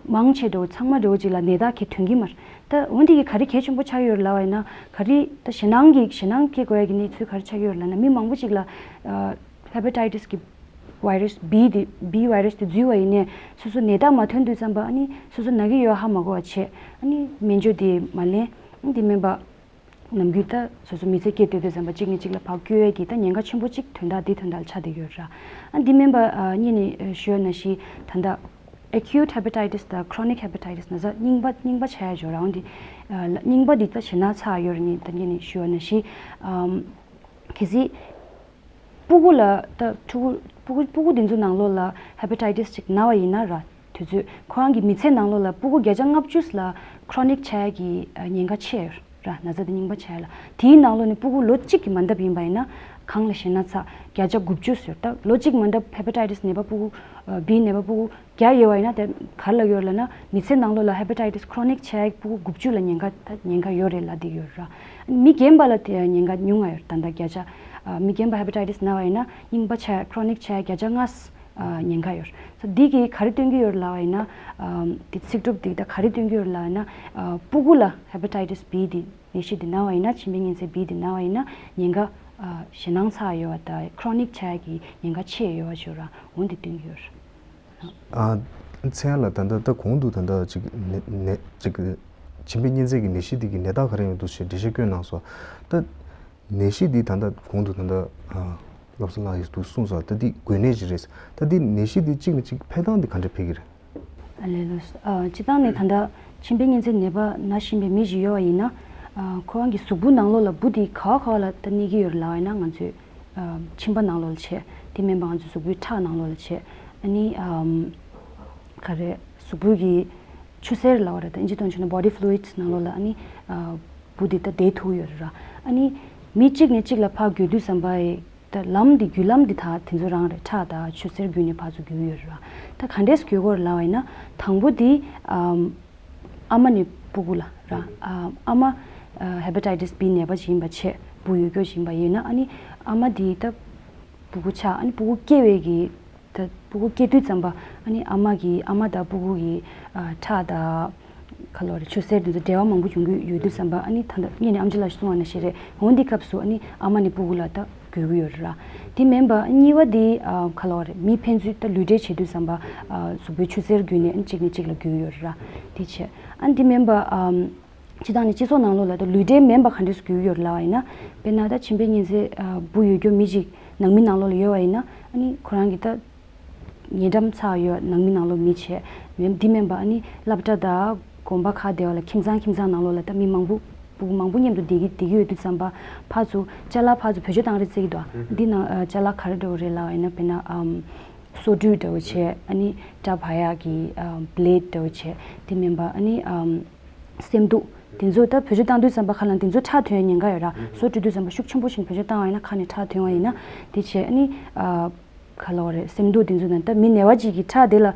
མང་ཆེ་འགྲོ་ཚང་མ་འགྲོ་ཅིག་ལ་ནད་རྟགས་ཁེ་ཐོན་གྱི་མ་རེད། ད་འོན་ཏེ་གི་ག་རེ་གལ་ཆེན་པོ་ཆགས་ཡོད་རེད་ལབ་པ་ཡིན་ན་ག་རེ་ད་ཞེད་སྣང་གི་ཞེད་སྣང་སྐྱེ་དགོས་ཡ་གི་གནས་ཚུལ་ག་རེ་ཆགས་ཡོད་རེད་ལབ་ན་མི་མང་པོ་ཅིག་ལ་ཨ། hepatitis གི་virus B དེ་B virus དེ་འཛུལ་བ་ཡིན་ནའི་སོ་སོ་ནད་རྟགས་མ་ཐོན་དུས་ཙམ་པ་ཨ་ནི་སོ་སོ་ན་གི་ཡོད་ཧ་མ་གོ་བ་བྱས། ཨ་ནི་སྨན་བཅོས་དེ་མ་ལེན། ཨ་ནི་དེ་མིན་པ་ནམ་རྒྱུན་ད་སོ་སོ་མི་ཚེ་སྐྱེལ་སྡོད་དུས་ཙམ་པ་གཅིག་ནས་གཅིག་ལ་ཕར་བསྐྱོད་ཡས་ཀྱི་ད་ཉེན་ཁ་ཆེན་པོ་གཅིག་དོན་དག་འདི་དོན་དག་ལ་ཆགས་བསྡད་ཡོད་ར། ཨ་འདི་མིན་པ་ཨ་གཉིས་ནས་ཞུ་ཡ་ན་ཤི་ད་ལྟ་acute hepatitis དང་chronic hepatitis ན་ཚ་རྙིང་པ་རྙིང་པ་ཆགས་ཡ་ཡོད་ར། འོན་ཏེ་ཨ་རྙིང་པ་འདི་ད་ཞེད་སྣང་ཚ་ཡོད་ར། ནི་ད་གཉིས་ནས་ཞུ་ཡ་ན་ཤི་ཨམ། གལ་སྲིད་སྤུ་གུ་ལ་ད་ཕྲུ་གུ་སྤུ་གུ་སྤུ་གུ་འདི་ཚོ་ནང་ལོགས་ལ་hepatitis ཅིག་ན་བ་ཡིན་ན་ར། དུས་ཚོད་ཁོ་རང་གི་མི་ཚེ་ནང་ལོགས་ལ་སྤུ་གུ་བརྒྱ་ཆ་ལྔ་བཅུ་ལ་chronic ཆགས་ཡ་གི་ཉེན་ཁ་ཆེ་ཡོད་ར། ན་ཚ་དེ་རྙིང་པ་ཆགས་ཡ་ལ། དེའི་ནང་ལོགས་ནས་སྤུ་གུ་ལོ་གཅིག་གི་མ་འདབ་ཡིན་པ་ཡིན་ན་གང་ལ་ཞེད་སྣང་ཚ་བརྒྱ་ཆ་དགུ་བཅུ་ཡོད། ད་ལོ་གཅིག་མ་འདབ་hepatitis ནད་པ་སྤུ་གུ་B ནད་པ་སྤུ་གུ་བརྒྱ་ཡོད་པ་ཡིན་ན་དེ་ག་རེ་ལབ་ཡོད་ལབ་ན་མི་ཚེ་ནང་ལོགས་ལ་hepatitis chronic ཆགས་ཡ་སྤུ་གུ་དགུ་བཅུ་ལ་ཉེན་ཁ་ད་ཉེན་ཁ་ཡོད་རེད་ལབ་བསྡད་ཡོད་ར། མི་རྒན་པ་ལ་དེ་ཉེན་ཁ་ཉུང་ང་ཡོད། ད་ལྟ་བརྒྱ་ཆ་ཨ་མི་རྒན་པ་hepatitis ན་བ་ཡིན་ན་རྙིང་པ་ཆགས་chronic ཆགས་བརྒྱ་ཆ་ལྔ་ཨ་ཉེན་ཁ་ཡོད། ད་འདི་གིས་ག་རེ་སྟོན་གྱི་ཡོད་ལབ་པ་ཡིན་ན་ཨ་དེ་ཚིག་གྲུབ་འདི་ད་ག་རེ་སྟོན་གྱི་ཡོད་ལབ་ཡིན་ན་ཨ་སྤུ་གུ་ལ་hepatitis B དེ་ནད་གཞི་དེ་ན་བ་ཡིན་ན་མཁྲིས་པའི་གཉན་ཚད་B དེ་ན་བ་ཡིན་ན་ཉེན་ཁ་ཨ་ཞེད་སྣང་ཚ་ཡོད་པ་དང་chronic ཆགས་ཀྱི་ཉེན་ཁ་ཆེ་ཡོད་པ་ཞིག་ར་འོ་འདི་སྟོན་གྱི་ཡོད་ར། ཨ་ཚེ་ཡང་ལ་ད་ལྟ་ད་གོང་དུ་ད་ལྟ་ཅིག་ནད་ནད་ཅིག་མཁྲིས་པའི་གཉན་ཚད་ཀྱི་ནད་གཞི་འདི་གི་ནད་རྟགས་ག་རེ་ཡོད་འདུག་ཞེས་འགྲེལ་བཤད་བསྐྱོན་གནང་སོང་། ད་ནད་གཞི་འདི་ད་ལྟ་གོང་དུ་ད་ལྟ་ཨ་ ལགས་སོ། ལགས་ཡོད་དུ་གསུངས་སོང་། ད་འདི་འགོས་ནད་ཅིག་རེད། ད་འདི་ནད་གཞི་འདི་གཅིག་ནས་གཅིག་འཕེལ་སྟངས་འདི་ག་འདྲ་འཕེལ་གི་རེད། ཨ་ལས་ལགས་སོ། ཨ་སྤྱིར་བཏང་ནས་ད་ལྟ་མཆིན་པའི་གཉན་ཚད་ནད་པ་ན་བཞིན་པའི་མི་ཞིག་ཡོད་པ་ཡིན་ན། ཨ་ཁོ་རང་གི་གཟུགས་པོ་ནང་ལོགས་ལ་འབུ་འདི་ག་བ་ག་བ་ལ་ད་གནས་ཀྱི་ཡོད་རེད་ལབ་པ་ཡིན་ན། ང་ཚོའི་ཨ་མཆིན་པ་ནང་ལོགས་ལ་བྱས། དེ་མིན་པ་ང་ཚོའི་གཟུགས་པོའི་ཁྲག་ནང་ལོགས་ལ་བྱས། ཨ་ནི་ཨམ་ག་རེ་གཟུགས་པོའི་གི་ཆུ་སེར་ལབ་པ་རེད། ད་ཨིན་ཇི་ཐོག་ནས་ཞུས་ན་body fluids ནང་ལོགས་ལ་ཨ་ནི་ཨ་འབུ་འདི་ད་བསྡད་ཐུབ་ཀྱི་ཡོད་རེད་ར། ཨ་ནི་མི་གཅིག་ནས་གཅིག་ལ་ཕར་འགོས་དུས་ཙམ་པ་ཡི་ད་ལམ་འདི་བརྒྱུད་ལམ་འདི་ད་དེ་ཚོ་རང་རེད། ཁྲག་དང་ཆུ་སེར་བརྒྱུད་ནས་ཕར་ཚུར་འགོས་ཀྱི་ཡོད་རེད་ར། ད་ག་འདྲས་འགོས་ཀྱི་ཡོད་རེད་ལབ་པ་ཡིན་ན། དང་པོ་འདི་ཨམ་ཨ་མ་ནས་སྤུ་གུ་ལ་ར། ཨ་ཨ་མ་ཨ་hepatitis B ནད་པ་ཅིག་ཡིན་པ་བྱས། འབུ་ཡོད་རྒྱུ་ཅིག་ཡིན་པ་ཡིན་ན། ཨ་ནི་ཨ་མ་འདི་ད་སྤུ་གུ་ཆགས། ཨ་ནི་སྤུ་གུ་སྐྱེ་བའི་གི་ད་སྤུ་གུ་སྐྱེ་དུས་ཙམ་པ་ཨ་ནི་ཨ་མ་གི་ཨ་མ་དང་སྤུ་གུ་གི་ཨ་ཁྲག་དང་ག་ལབ་རེད། ཆུ་སེར་དེ་ཚོ་འབྲེལ་བ་མང་པོ་ཡོང་གི་ཡོད་དུས་ཙམ་པ། ཨ་ནི་ད་ལྟ་ངས་ནི་ཨེམ་ཆི་ལགས་གསུངས་པ་ནང་བཞིན་རེད། འོ་འདི་སྐབས་སུ་ཨ་ནི་ཨ་མ་ནས་སྤུ་གུ་ལ་ད་འགོས་ཀྱི་ཡོད་རེད་ར། དེ་མིན་པ་གཉིས་པ་དེ་ཨ་ག་ལབ་རེད། མི་ཕན་ཚུན་ད་ལུས་འབྲེལ་བྱེད་དུས་ཙམ་པ་ཨ་གཟུགས་པོའི་ཆུ་སེར་བརྒྱུད་ནས་ཨ་ནི་གཅིག་ནས་གཅིག་ལ་འགོས་ཀྱི་ཡོད་རེད་ར། དེ་བྱས། ཨ་ནི་དེ་མིན་པ་ཨམ་སྤྱིར་བཏང་ནས་སྤྱི་ཚོགས་ནང་ལོགས་ལ་ད་ལུས་འབྲེལ་མིན་པ་ག་འདྲས་སུ་འགོས་ཀྱི་ཡོད་རེད་ལབ་པ་ཡིན་ན། དཔེར་ན་ད་མཆིན་པའི་གཉན་ཚད་ཨ་འབུ་ཡོད་རྒྱུ་མི་གཅིག་ནང་མི་ནང་ལོགས་ལ་ཡོད་པ་ཡིན་ན། ཨ་ནི་ཁོ་རང་གི་ད་ཉེ་འགྲམ་ཚ་ཡོད་ནང་མི་ནང་ལོགས་མི་བྱས། མིན་འདི་མིན་པ་ཨ་ནི་སློབ་གྲྭ་དང་དགོན་པ་ཁག་དེ་བ་ལ་ཁྱིམ་ཚང་ཁྱིམ་ཚང་ནང་ལོགས་ལ་ད་མི་མང་པོ་སྤུ་གུ་མང་པོ་མཉམ་དུ་བསྡད་ཀྱི་བསྡད་ཀྱི་ཡོད་དུས་ཙམ་པ། ཕར་ཚུར་ཅ་ལག་ཕར་ཚུར་བེད་སྤྱོད་བཏང་རེས་བྱེད་ཀྱི་འདུག་འདི་ནང་ཨ་ཅ་ལག་ག་རེ་འདྲ་བོ་རེད་ལབ་པ་ཡིན་ན། དཔེར་ན་ཨམ་སོ་བཀྲུས་འདྲ་བོ་བྱས། ཨ་ནི་སྐྲ་བག་ཡག་གི་ཨ་བྷི་ལེཌ་འདྲ་བོ་བྱས། དེ་མིན་པ་ཨ་ནི་ཨམ་སེམས་གཏུག་དེ་ཚོ་ད་བེད་སྤྱོད་བཏང་དུས་ཙམ་པ་ཁ་ལ་དེ་ཚོ་ཁྲག་ཐོན་ཡ་ཉེན་ཁ་ཡོད་ར། སོ་བཀྲུ་དུས་ཙམ་པ་ཤུགས་ཆེན་པོ་ཞིག་བེད་སྤྱོད་བཏང་བ་ཡིན་ན། ཁ་ནས་ཁྲག་ཐོན་བ་ཡིན་ན། དེ་བྱས་ཨ་ནི་ཨ་ག་ལབ་རེད། སེམས་སྡུག་དེ་ཚོ་དང་ད་མི་ནད་པ་ཅིག་གི་ཁྲག་དེ་ལ་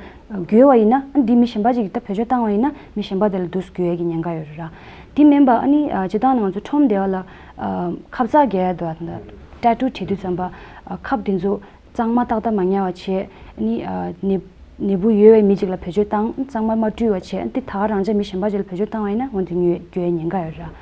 འགོས་པ་ཡིན་ན། ཨ་ནི་འདི་མི་གཞན་པ་ཅིག་གིས་ད་བེད་སྤྱོད་བཏང་བ་ཡིན་ན། མི་གཞན་པ་དེ་ལ་དུས་སུ་འགོས་ཡ་གི་ཉེན་ཁ་ཡོད་རེད་ར། དེ་མིན་པ་ཨ་ནི་ཨ་སྤྱིར་བཏང་ནས་ང་ཚོ་ཁྲོམ་དེ་བ་ལ་ཨ་ཁབ་གཙག་རྒྱག་ཡ་འདུག་ད་ཊ་ཊུ་བྲིས་དུས་ཙམ་པ་ཨ་ཁབ་དེ་ཚོ་གཙང་མ་ཏག་ཏག་མ་ཉར་བ་བྱས། ཨ་ནི་ཨ་ནད་ནད་འབུ་ཡོད་པའི་མི་ཅིག་ལ་བེད་སྤྱོད་བཏང་། གཙང་མ་མ་བཀྲུས་པ་བྱས། ཨ་ནི་དེ་ད་ག་རང་འཇགས་མི་གཞན་པ་ཅིག་ལ་བེད་སྤྱོད་བཏང་བ་ཡིན་ན། འོ་དེ་ཉོས་འགོས་ཡ་ཉེན་ཁ་ཡོད་ར།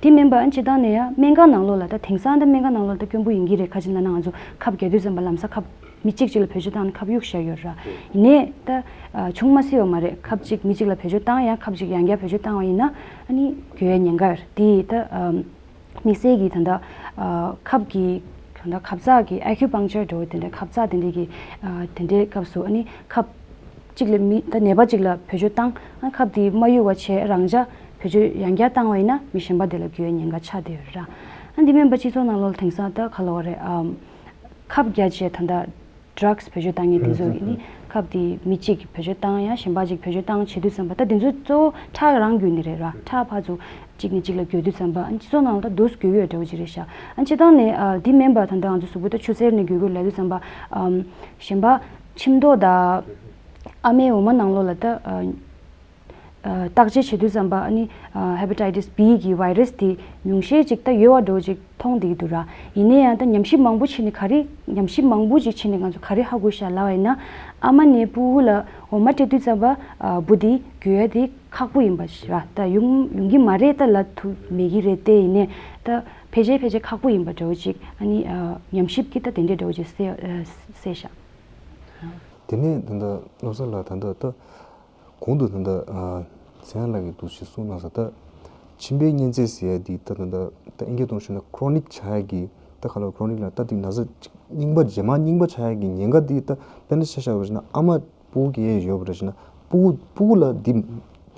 དེ་མིན་པ་ཨ་ནི་སྤྱིར་བཏང་ནས་ཡ་སྨན་ཁང་ནང་ལོགས་ལ་ད་དེང་སང་ད་སྨན་ཁང་ནང་ལོགས་ད་དཀོན་པོ་ཡིན་གྱི་རེད། ཁ་ཅིག་ན་ན་ང་ཚོ་ཁབ་རྒྱག་དུས་ཙམ་པ་ལམ་སང་ཁབ་མི་གཅིག་གཅིག་ལ་བེད་སྤྱོད་བཏང་ནས་ཁབ་གཡུག་བཞག་ཡོད་ར། ཡིན་ནའི་ད་ཨ་ཆུང་མ་སྲིད་པ་མ་རེད། ཁབ་གཅིག་མི་གཅིག་ལ་བེད་སྤྱོད་བཏང་ཡང་ཁབ་གཅིག་ཡང་བསྐྱར་བེད་སྤྱོད་བཏང་བ་ཡིན་ན། ཨ་ནི་འགོས་ཡ་ཉེན་ཁ་ཡོད་ར། དེ་ད་ཨ་དམིགས་བསལ་གྱི་ད་ལྟ་ཨ་ཁབ་ཀྱི་ད་ལྟ་ཁབ་གཙག་གི་ཨ་ཁྱུ་པང་ཅར་འདྲ་བོ་དེ་འདྲའི་ཁབ་གཙག་དེ་འདྲའི་གི་ཨ་དེ་འདྲའི་སྐབས་སུ། ཨ་ནི་ཁབ་གཅིག་ལ་མི་ད་ནད་པ་གཅིག་ལ་བེད་སྤྱོད་བཏང་། ཨ་ཁབ་དེ་མ་གཡུག་པ་བྱས་རང་འཇགས་བེད་སྤྱོད་ཡང་བསྐྱར་བཏང་བ་ཡིན་ན། མི་གཞན་པ་དེ་ལ་འགོས་ཡ་ཉེན་ཁ་ཆགས་བསྡད་ཡོད་ར། ཨ་འདི་མིན་པ་སྤྱི་ཚོགས་ནང་ལོགས་ལ་དེང་སང་ད་ག་ལབ་དགོས་རེད། ཨམ་ཁབ་རྒྱག་བྱས་ད་ལྟ་ཌྲག་སི་བེད་སྤྱོད་བཏང་མཁན་དེ་ཚོ་ཡིན་ནི། ཁབ་དེ་མི་གཅིག་གིས་བེད་སྤྱོད་བཏང་། ཡང་གཞན་པ་གཅིག་བེད་སྤྱོད་བཏང་བྱེད་དུས་ཙམ་པ། ད་དེ་ཚོ་གཙོ་བོ་ཁྲག་རང་འགོས་ནི་རེད་ར། ཁྲག་ཕར་ཚུར་གཅིག་ནས་གཅིག་ལ་འགོས་དུས་ཙམ་པ། ཨ་སྤྱི་ཚོགས་ནང་ལ་ད་དུས་སུ་འགོས་ཡོད་འདྲ་བོ་ཅིག་རེད་ཤག་ཨ་སྤྱིར་བཏང་ནས་ཨ་འདི་མིན་པ་ད་ལྟ་ང་ཚོ་གཟུགས་པོ་ད་ཆུ་སེར་ནས་འགོས་འགོས་ལབ་དུས་ཙམ་པ། ཨམ་གཞན་པ་མཆིན་ཐོག་དང་ཨ་མའི་འོ་མ་ནང་ལོགས་ལ་ད་ཨ་ཨ་བརྟག་དཔྱད་བྱེད་དུས་ཙམ་པ། ཨ་ནི་ཨ་ཧེ་པ་ཊའི་ཊི་སི་བྷི་གི་བྷའི་རེ་སི་དེ་ཉུང་ཤས་ཅིག་ད་ཡོད་པ་འདྲ་བོ་ཅིག་མཐོང་བསྡད་ཀྱི་འདུག་ར། ཡིན་ན་ཡང་ད་ཉམས་ཞིབ་མང་པོ་བྱས་ནས་ག་རེ། ཉམས་ཞིབ་མང་པོ་ཅིག་བྱས་ནས་ང་ཚོ་ག་རེ་ཧ་གོ་ཤག་ལབ་པ་ཡིན་ན། ཨ་མ་ནས་སྤུ་གུ་ལ་འོ་མ་སྤྲད་དུས་ཙམ་པ་ཨ་འབུ་དེ་འགོས་ཡ་དེ་ཁག་པོ་ཡིན་པ་ར། ད་ཡོང་ཡོང་གི་མ་རེད་ད་ལབ་ཐུབ་མེད་ཀྱི་རེད་དེ། ཡིན་ནའི་ད་ཕལ་ཆེར་ཕལ་ཆེར་ཁག་པོ་ཡིན་པ་འདྲ་བོ་ཅིག་ཨ་ནི་ཨ་ཉམས་ཞིབ་ཀྱིས་ད་དེ་འདྲའི་འདྲ་བོ་ཅིག་གསལ་གསལ་ཤག་དེ་ནས་ད་ལྟ་བློ་བཟང་ལགས་ད་ལྟ་ད། གོང་དུ་ད་ལྟ་ཚེ་དབང་ལགས་ཀྱིས་འདུག་ཞེས་གསུངས་གནང་སོང་། ད་མཆིན་པའི་གཉན་ཚད་ཟེར་ཡ་འདི་ད་ད་ད་ད་ཨིན་སྐད་ཐོག་ཞུས་ན་ཁོ་རོ་ནིག་ཆགས་ཡ་གི། ད་ག་ལ་ཁོ་རོ་ནིག་ལ་ད་འདི་ན་ཚ་ཅིག་རྙིང་པ་རྗེས་མ་རྙིང་པ་ཆགས་ཡ་གི་ཉེན་ཁ་འདི་ད་དཔེར་ན་ཆ་བཞག་པ་ཞིག་ན་ཨ་མ་སྤུ་གུ་སྐྱེ་ཡས་ཡོད་པ་རེད་ཞེ་ན། སྤུ་གུ་སྤུ་གུ་ལ་འདི་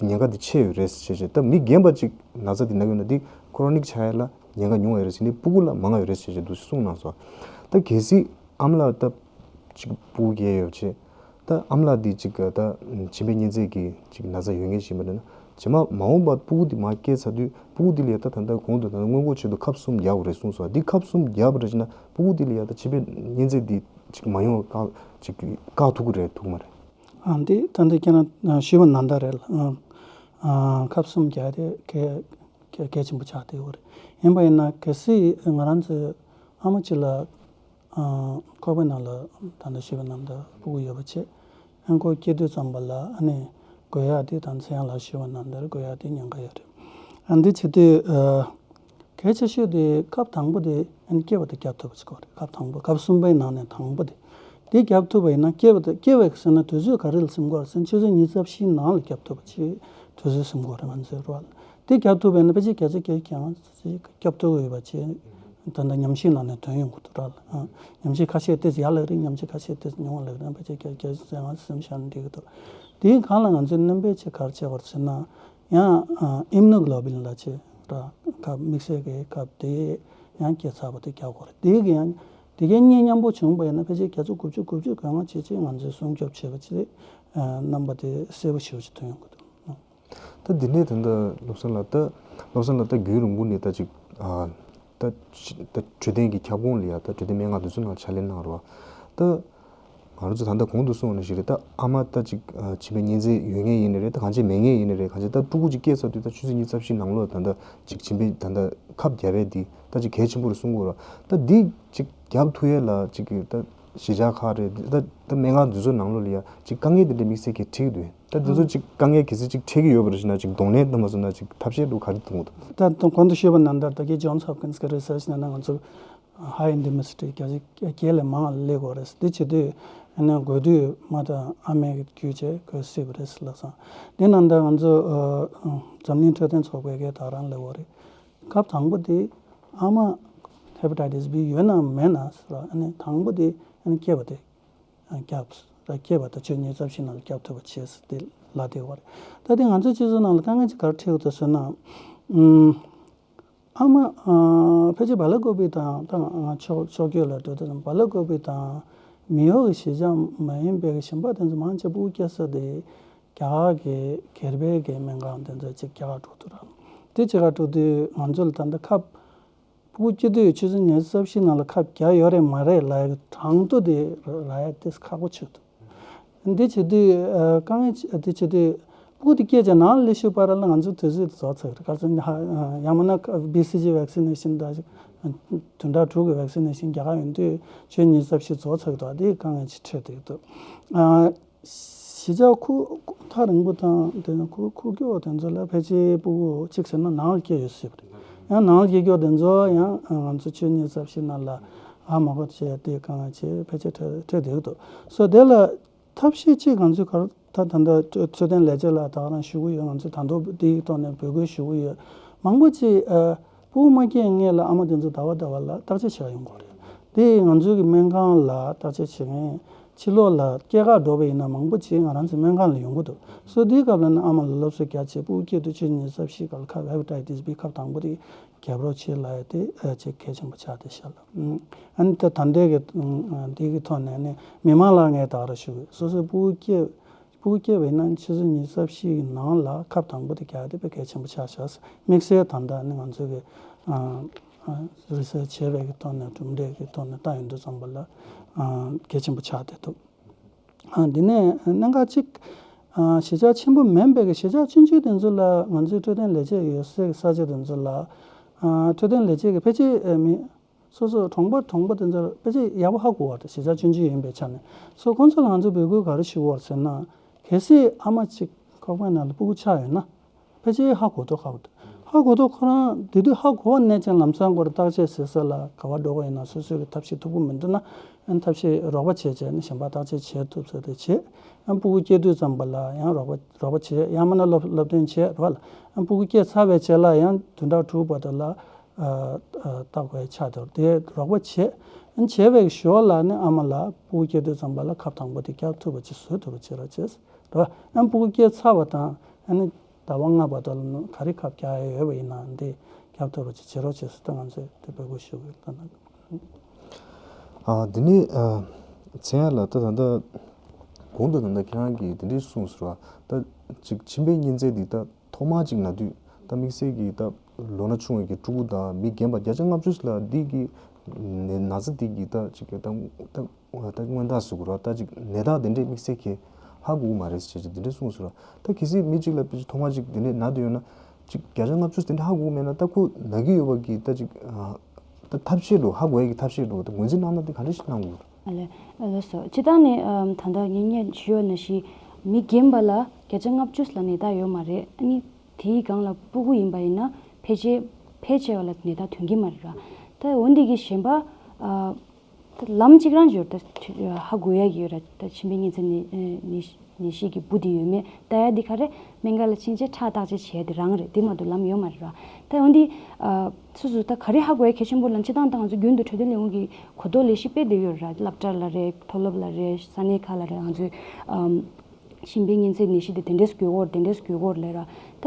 ཉེན་ཁ་འདི་ཆེ་ཡོད་རེད་ཟེར་བྱས། ད་མི་རྒན་པ་ཅིག་ན་ཚ་འདི་ན་གི་ཡོད་ན་འདི་ཁོ་རོ་ནིག་ཆགས་ཡ་ལ་ཉེན་ཁ་ཉུང་བ་ཡོད་རེད་ཟེར། འདི་སྤུ་གུ་ལ་མང་བ་ཡོད་རེད་ཟེར་བྱས་འདུག་ཞེས་གསུངས་གནང་སོང་། ད་གལ་སྲིད་ཨ་མ་ལགས་ད་ཅིག་སྤུ་གུ་སྐྱེ་ཡོད་བྱས། ད་ཨ་མ་ལགས་འདི་ཅིག་ད་མཆིན་པའི་གཉན་ཚད་ཀྱི་ཅིག་ན་ཚ་ཡོད་མཁན་ཞིག་མ་རེད་ན། རྗེས་མ་མ་འོངས་པར་སྤུ་གུ་འདི་མར་སྐྱེས་ཚར་དུས་སྤུ་གུ་འདི་ལ་ཡ་ད་ད་ལྟ་གོང་དུ་ད་ལྟ་སྔོན་འགོག་ཆེད་དུ་ཁབ་གསུམ་རྒྱག་དགོས་རེད་གསུངས་སོང་། འདི་ཁབ་གསུམ་རྒྱག་པ་རེད་ཅེ་ན་སྤུ་གུ་འདི་ལ་ཡ་ད་མཆིན་པའི་གཉན་ཚད་འདི་ཅིག་མ་ཡོང་བ་བཀག་ཅིག་བཀག་ཐུབ་ཀྱི་རེད་ཐུབ་ཀྱི་མ་རེད། ཨ་འདི་ད་ལྟ་ཁྱེད་རང་ཞུས་པ་ནང་ལྟར་རེད། ཨ་ཁབ་གསུམ་རྒྱག་དེ་གལ་གལ་གལ་ཆེན་པོ་ཆགས་བསྡད་ཡོད་རེད། ཡིན་པ་ཡིན་ན་གལ་སྲིད་ང་རང་ཚོའི་ཨ་མ་གཅིག་ལ། ཁོག་པའི་ནང་ལ་ད་ལྟ་ཞུས་པ་ནང་ལྟར་སྤུ་གུ་ཡོད་པ་བྱས། ཨ་ཁོ་སྐྱེ་དུས་ཙམ་པ་ལ་ཨ་ནི་འགོས་ཡག་དེ་དང་ཚེ་དབང་ལགས་ཞུས་པ་ནང་ལྟར་འགོས་ཡག་དེ་ཉེན་ཁ་ཡོད་རེད། ཨ་འདི་བྱེད་དུས་གལ་ཆེ་ཤོས་དེ་ཁབ་དང་པོ་དེ་ཨ་ནི་སྐྱེས་པ་དེ་བརྒྱབ་ཐུབ་པ་བྱེད་དགོས་རེད། ཁབ་དང་པོ་ཁབ་གསུམ་པའི་ནང་ནས་དང་པོ་དེ་དེ་བརྒྱབ་ཐུབ་པ་ཡིན་ན། སྐྱེས་པ་དེ་སྐྱེས་པའི་ཟེར་ན་དུས་ཚོད་ག་རེ་ལ་ཟིན་དགོས་རེད་ཟེར་ན་ཆུ་ཚོད་ཉི་ཤུ་རྩ་བཞིའི་ནང་ལ་བརྒྱབ་ཐུབ་པ་བྱེད་དུས་ཚོད་ཟིན་དགོས་རེད། ང་ཚོའི་རོགས་ལ་དེ་བརྒྱབ་ཐུབ་པ་ཡིན་ན་ཕལ་ཆེར་བརྒྱ་ཆ་བརྒྱད་ཀྱང་སྐྱོབ་ཐུབ་ཀྱི་ཡོད་པ་བྱས། ད་ལྟ་ཉམས་ཞིབ་ནང་ནས་ཐོན་ཡོང་གི་འདུག་ར། ཨ། ཉམས་ཞིབ་ཁ་ཤས་ཏོག་ཙམ་ཡར་སླེབས་རེད། ཉམས་ཞིབ་ཁ་ཤས་ཏོག་ཙམ་ཉུང་བ་སླེབས་རེད། ཕལ་ཆེར་བརྒྱ་ཆ་བརྒྱད་ཅུ་ཙམ་ང་ཚོ་སེམས་ཤར་ནས་འགྲིག་གི་འདུག། དེའི་སྒང་ལ་ང་ཚོས་སྣོན་པ་ཅིག་ག་རེ་བྱས་པ་རེད་ཟེར་ན། ཡང་ཨ་ཨིམ་ནོ་གློ་བུ་ལིན་ལབ་བྱས་ར། ཁབ་དམིགས་བསལ་གྱི་ཁབ་དེ་ཡང་སྐྱེ་ཚར་བ་དེ་རྒྱག་དགོས་རེད། དེ་གི་ཡང་དེ་གའི་གཉིས་མཉམ་པོ་བྱུང་བ་ཡིན་ན་ཕལ་ཆེར་བརྒྱ་ཆ་དགུ་བཅུ་དགུ་བཅུ་གོ་ལྔ་ཅིག་ཅིག་ང་ཚོས་སྲུང་སྐྱོབ་བྱས་པ་ཅིག་རེད། ཨ་རྣམ་པ་དེ་གསལ་པོ་ཞེ་པོ་ཅིག་ཐོན་ཡོང་གི་འདུག། ད་འདི་ནས་ད་ལྟ་བློ་བཟང་ལགས། ད་བློ་བཟང་ལགས་ད་རྒྱུན་རིང་པོ་ནས་ད་ཅིག་ཨ་ད་ཅི་ད་འཕྲོད་བསྟེན་གྱི་ཁྱབ་ཁོངས་ལ་ཡ་ད་འཕྲོད་བསྟེན་སྨན་ཁང་དེ་ཚོ་ནང་ཕྱག་ལས་གནང་རོགས། ད་ང་རང་ཚོ་ད་ལྟ་གོང་དུ་གསུངས་པ་ནང་བཞིན་རེད། ད་ཨ་མ་ད་ཅིག་ཨ་མཆིན་པའི་གཉན་ཚད་ཡོད་མཁན་ཡིན་ནི་རེད། ད་གང་ཅི་མེད་མཁན་ཡིན་ནི་རེད། གང་ཅི་ད་ཕྲུ་གུ་ཅིག་སྐྱེས་ཚར་དུས་ད་ཆུ་ཚོད་ཉི་ཤུ་རྩ་བཞི་ནང་ལོགས་ད་ལྟ་ཅིག་མཆིན་པའི་ད་ལྟ་ཁབ་བརྒྱབ་པའི་འདི་ད་ཅིག་གལ་ཆེན་པོ་རེད་གསུང་གི་ཡོད་ར། ད་འདི་ཅིག་རྒྱབ་ཐུབ་ཡས་ལ་ཅིག་གི་ད་གཞིས་ཆགས་ཁག་རེད། ད་ད་སྨན་ཁང་འདི་ཚོ་ནང་ལོགས་ལ་ཡ་ཅིག་དཀའ་ངལ་དེ་འདྲ་དམིགས་བསལ་གྱི་འཕྲད་ཀྱི་འདུག། ད་འདི་ཚོ་ཅིག་དཀའ་ངལ་གལ་སྲིད་ཅིག་འཕྲད་ཀྱི་ཡོད་པ་རེད་ཟེར་ན་ཅིག་གདོང་ལེན་གནང་བ་སོང་ན་ཅིག་ཐབས་ཤེས་འདྲ་བོ་ག་རེ་མཐོང་གི་འདུག། ད་དུང་གོང་དུ་ཞུས་པ་ནང་ལྟར་ད་གིན་Johns Hopkins གི་research ནང་ན་ང་ཚོ་high intensity བརྒྱ་ཆ་བརྒྱད་ལས་མང་བ་སླེབས་ཡོད་རེད། དེ་བྱེད་དུས་ཨ་ནི་དགོས་དུས་ཨ་མ་དང་ཨ་མའི་བརྒྱུད་བྱས་དགོས་སྲིད་པ་རེད་ལབ་སོང་། དེ་ནང་ལྟར་ང་ཚོ་ཨ་འཛམ་གླིང་འཕྲོད་བསྟེན་ཚོགས་པའི་གི་དེ་རང་སླེབས་ཡོད་རེད། ཁབ་དང་པོ་དེ་ཨ་མ་Hepatitis B ཡོད་ན་མེད་ན་ཟེར་བ། ཨ་ནི་དང་པོ་དེ་ཨ་ནི་སྐྱེས་པ་དེ་རྒྱབ་ར། སྐྱེས་པ་དང་ཆུ་ཚོད་ཉི་ཤུ་རྩ་བཞི་ནང་ལ་རྒྱབ་ཐུབ་པ་བྱས་ཟེར་དེ་ལབ་བསྡད་ཡོད་རེད། ད་དེ་ང་ཚོའི་སྤྱི་ཚོགས་ནང་ལ་དཀའ་ངལ་ཅིག་ག་རེ་འཕྲད་ཡོད་དོ་ཟེར་ན། ཨམ། ཨ་མ་ཨ་ཕལ་ཆེར་སྦ་ལ་ཀོ་བི་དང་ད་ང་ཕྱོགས་ཕྱོགས་བསྐྱོད་ལ་འགྲོ་དུས་སྦ་ལ་ཀོ་བི་དང་མེ་ཡོ་གི་གཞིས་ཆགས་མ་ཡིན་པའི་གི་གཞན་པ་དེ་ཚོ་མང་ཆེ་ཕྲུ་གུ་སྐྱེ་ས་དེ་རྒྱ་གར་གྱི་སྒེར་པའི་གི་སྨན་ཁང་དེ་ཚོ་ཅིག་རྒྱ་གར་འགྲོ་དུས་ར། དེ་ཅིག་ག་འགྲོ་དུས་ང་ཚོ་ལ་ད་ལྟ་ཁབ་ཕྲུ་གུ་སྐྱེ་དུས་ཆུ་ཚོད་ཉི་ཤུ་རྩ་བཞི་ནང་ལ་ཁབ་བརྒྱབ་ཡོད་རེད་མ་རེད་ལབ་ཡག་གྲངས་ཐོ་དེ་རག་ཡག་ཏོག་ཙམ་ཁག་པོ་ཆགས་འདུག། འདི་བྱེད་དུས་ཨ་དཀའ་ངལ་ཅི་འདི་བྱེད་དུས་ཕྲུ་གུ་དེ་སྐྱེས་ཀྱང་ནང་ལ་སླེབས་ཤུལ་བར་ལ་ང་ཚོ་དུས་ཚོད་རྫོགས་ཚར་རེད། ག་ཚོད་ཡང་མིན་ན་B C G vaccination དང་བདུན་ཕྲག་དྲུག་གི་vaccination རྒྱག་ག་ཡོང་དུས་ཆུ་ཚོད་ཉི་ཤུ་རྩ་བཞི་རྫོགས་ཚར་འདུག། དེ་དཀའ་ངལ་ཅིག་འཕྲད་བསྡད་འདུག། ཨ། གཞིས་ཆགས་ཁུལ་ཐག་རིང་པོ་དང་དེ་ནས་ཁུལ་ཁུལ་སྐྱོ་དེ་ཚོ་ལ་ཕལ་ཆེར་ཕྲུ་གུ་གཅིག་ཟེར་ན་ནང་ལ་སྐྱེས་ཡོད་སྲིད་པ་རེད། ཡང་ནང་ལ་སྐྱེས་མཁན་དེ་ཚོ་ཡང་ང་ཚོ་ཆུ་ཚོད་ཉི་ཤུ་རྩ་བཞི་ནང་ལ་ཨ་མ་གོ་བྱས་དེ་དཀའ་ངལ་ཆེ་ཕལ་ཆེར་འཕྲད་འཕྲད་བསྡད་ཀྱི་འདུག། སོ་དེ་ལ་ཐབས་ཤེས་གཅིག་ང་ཚོས་ག་རེ་ད་ད་ལྟ་འཕྲོད་བསྟེན་ལས་བྱེད་ལ་ད་ག་རང་ཞུ་གི་ཡོད། ང་ཚོས་ད་དུང་དེའི་ཐོག་ནས་འབོད་སྐུལ་ཞུ་གི་ཡོད། མང་པོ་ཅིག་ཨ། ཕྲུ་གུ་མ་སྐྱེས་སྔོན་ལ་ཨ་མ་དེ་ཚོ་ཟླ་བ་ཟླ་བ་ལ་བརྟག་དཔྱད་བྱེད་ཡོང་གི་རེད། དེ་ང་ཚོའི་གི་སྨན་ཁང་ལ་བརྟག་དཔྱད་བྱེད་མཁན་ཕྱི་ལོགས་ལ་སྐྱེས་སྐར་འགྲོ་བ་ཡིན་ན་མང་པོ་ཅིག་ང་རང་ཚོའི་སྨན་ཁང་ལ་ཡོང་གི་འདུག། སོ་དེའི་སྐབས་ལ་ནི་ཨ་མ་ལ་སློབ་གསོ་རྒྱ་ཆེ། ཕྲུ་གུ་སྐྱེས་དུས་ཆུ་ཚོད་ཉི་ཤུ་རྩ་བཞི་སྐབས་ལ་ཁབ་Hepatitis B ཁབ་དང་པོ་དེ་རྒྱབ་རོགས་བྱེད་ལབ་ཡ་དེ་ཨ་ཅིག་གལ་ཆེན་པོ་ཆགས་བསྡད་ཤག་ལ། ཨ་ནི་ད་ད་ལྟའི་གི་འདི་གི་ཐོག་ནས་ནི་མི་མང་ལ་ངས་ད་ག་རང་ཞུ་གི་ཡོད། སོ་སོའི་ཕྲུ་གུ་སྐྱེས་ཕྲུ་གུ་སྐྱེས་པ་ཡིན་ན་ཆུ་ཚོད་ཉི་ཤུ་རྩ་བཞི་ཡི་ནང་ལ་ཁབ་དང་པོ་དེ་རྒྱག་ཡ་དེ་དཔེ་གལ་ཆེན་པོ་ཆགས་ཤག། དམིགས་བསལ་ད་ལྟ་ནི་ང་ཚོའི་གི་ཨ་ཨ་རི་སར་ཆི་བྱས་པའི་གི་ཐོག་ནས་གྲུབ་འབྲས་ཀྱི་ཐོག་ནས་བལྟ་ཡོང་དུས་ཙམ་པ་ལ་ཨ་གལ་ཆེན་པོ་ཆགས་བསྡད་འདུག། ཨ་འདི་ནས་གནད་འགག་གཅིག་ཨ་གཞིས་ཆགས་ཆེན་པོ་མིན་པའི་གི་གཞིས་ཆགས་ཆུང་ཆུང་དེ་ཚོ་ལ་ང་ཚོའི་འཕྲོད་བསྟེན་ལས་བྱེད་ཡོད་སའི་གི་ས་ཆ་དེ་ཚོ་ལ་ཨ་འཕྲོད་བསྟེན་ལས་བྱེད་ཀྱི་ཕལ་ཆེར་ཨ་མི་སོ་སོ་གྲོང་པ་གྲོང་པ་དེ་ཚོར་ཕལ་ཆེར་ཡག་པོ་ཧ་གོ་བ་རེད། གཞིས་ཆགས་ཆུང་ཆུང་ཡིན་པའི་ཆ་ནས། སོ་ཁོང་ཚོ་ལ་ང་ཚོས་འབོད་སྐུལ་ག་རེ་ཞུ་དགོས་ཟེར་ན། གལ་སྲིད་ཨ་མ་གཅིག་ཁོག་པའི་ནང་ལ་ཕྲུ་གུ་ཆགས་ཡོད་ན། ཕལ་ཆེར་ཧ་གོ་ཐུབ་ཧ་གོ་ཐུབ། ཧ་གོ་ཐུབ་ཁོ་རང་དེ་དུས་ཧ་གོ་བ་ནས་ཀྱང་ལམ་སང་ཁོ་རང་བརྟག་དཔྱད་བྱེད་ས་ལ་ག་པར་འགྲོ་དགོས་ཡིན་ན། སོ་སོའི་གི་ཐབས་ཤེས་ཐུབ་ཀྱི་མི་འདུག་ན། ཨ་ཐབས་ཤེས་རོགས་པ་བྱས་བྱས་ནས་གཞན་པ་བརྟག་དཔྱད་བྱེད་ཐུབ་ས་དེ་བྱེད། ཨ་ཕྲུ་གུ་སྐྱེ་དུས་ཙམ་པ་ལ་ཡང་རོགས་པ་རོགས་པ་བྱེད། ཡང་མིན་ན་སློབ་སློབ་སྟོན་བྱེད་རོགས་ལ། ཨ་ཕྲུ་གུ་སྐྱེས་ཚར་བའི་རྗེས་ལ་ཡང་བདུན་ཕྲག་དྲུག་བར་དུ་ལ་ཨ་ཨ་བལྟ་དགོས་ཆགས་འདུག། དེ་རོགས་པ་བྱེད། ཨ་བྱས་པའི་ཞོར་ལ་ནི་ཨ་མ་ལ་ཕྲུ་གུ་སྐྱེ་དུས་ཙམ་པ་ལ་ཁབ་དང་པོ་དེ་རྒྱག་ཐུབ་པ་ཅིག་བཟོ་ཐུབ་པ་བྱེད་རོགས་བྱེད། རེད་བ། ཨ་ཕྲུ་གུ་སྐྱེས་ཚར་བ་དང་ཨ་ནི་ཟླ་བ་ལྔ་བར་དུ་ལ་ནི་ག་རེ་ཁབ་རྒྱག་ཡ་ཡོད་པ་ཡིན་ན་འདི་རྒྱག་ཐུབ་པ་ཅིག་བྱེད་རོགས་བྱེད་ཟེར་ཏེ་ང་ཚོས་དེ་འབོད་སྐུལ་ཞུ་གི་ཡོད། ད་ན། ཨ་འདི་ནི་ཨ་མཚན་ཡག་ལ་ད་ད་ལྟ་གོང་དུ་ད་ལྟ་ཁྱེད་རང་གིས་འདི་འདྲས་གསུངས་ཟེར་བ། ད་ཅིག་མཆིན་པའི་གཉན་ཚད་འདི་ད་ཐོག་མ་ཅིག་ན་དུས་ད་དམིགས་བསལ་གྱི་ད་ལོ་ན་ཆུང་བའི་གི་ཕྲུ་གུ་དང་མི་རྒན་པ་བརྒྱ་ཆ་ལྔ་བཅུ་ལ་འདི་གི་ནད་ན་ཚ་འདི་གི་ད་ཅིག་ད་ད་ད་མངོན་རྟགས་ཟེར་དགོས་རེད་བ། ད་ཅིག་ནད་རྟགས་དེ་འདྲས་དམིགས་བསལ་གྱི་ཧ་གོ་གི་མ་རེད་ཟེར་ཅིག་འདི་འདྲས་གསུངས་ཟེར་བ། ད་གལ་སྲིད་མི་གཅིག་ལ་དཔེ་ཆ་ཐོག་མ་ཅིག་དེ་འདྲས་ན་དུས་ཡོད་ན། ཅིག་བརྒྱ་ཆ་ལྔ་བཅུ་དེ་འདྲ་ཧ་གོ་མེད་ན་ད་ཁོ་ན་གི་ཡོད་པ་གི་ད་ཅིག་ཨ་ད་ཐབས་ཤེས་འགྲོ་ཧ་གོ་ཡ་གི་ཐབས་ཤེས་འགྲོ་ད་ངོས་འཛིན་གནང་ན་དེ་ག་འདྲ་ཞིག་གནང་དགོས། ཨ་ལས། ཨ་ལས་སོ། སྤྱིར་བཏང་ནས་ཨམ་ད་ལྟ་ངས་ངས་ཞུས་པ་ནང་བཞིན་མི་རྒན་པ་ལ་བརྒྱ་ཆ་ལྔ་བཅུ་ལ་ནད་རྟགས་ཡོད་མ་རེད། ཨ་ནི་དེའི་སྒང་ལ་ཕྲུ་གུ་ཡིན་པ་ཡིན་ན་ཕལ་ཆེར་ཕལ་ཆེ་བ་ལ་ནད་རྟགས་ཐོན་གྱི་མ་རེད་ར། ད་འོན་ཏེ་གི་གཞན་པ་ཨ་ད་ལམ་གཅིག་རང་ཅིག་ཡོད་རེད། ད་ཧ་གོ་ཡ་གི་ཡོད་རེད། ད་མཆིན་པའི་གཉན་ཚད་ནད་ནད་ ནད་གཞི་གི་འབུ་དེ་ཡོད་མེད་ལྟ་ཡ་འདི་ག་རེ། སྨན་ཁང་ལ་ཕྱིན་བྱས་ཁྲག་བརྟག་དཔྱད་བྱེད་ཡ་དེ་རང་རེད། དེ་མ་གཏོགས་ལམ་ཡོད་མ་རེད་ར། ད་འོན་ཏེ་ཨ། སོ་སོ་ད་ག་རེ་ཧ་གོ་ཡ་གལ་ཆེན་པོ་ལབ་ན། སྤྱིར་བཏང་ད་ང་ཚོ་རྒྱུན་དུ་འཕྲོད་བསྟེན་ལས་ཁུངས་ཀྱི་གོ་རྟོགས་ལས་གཞི་དཔེ་དེ་ཡོད་ར། སློབ་གྲྭ་ལ་རེད། མཐོ་སློབ་ལ་རེད། ས་གནས་ཁག་ལ་རེད། ང་ཚོའི་ཨམ། མཆིན་པའི་གཉན་ཚད་ནད་གཞི་དེ་དེ་འདྲས་འགོས་ཀྱི་ཡོད་རེད། དེ་འདྲས་འགོས་ཀྱི་ཡོད་རེད་ལབ་ར། ད་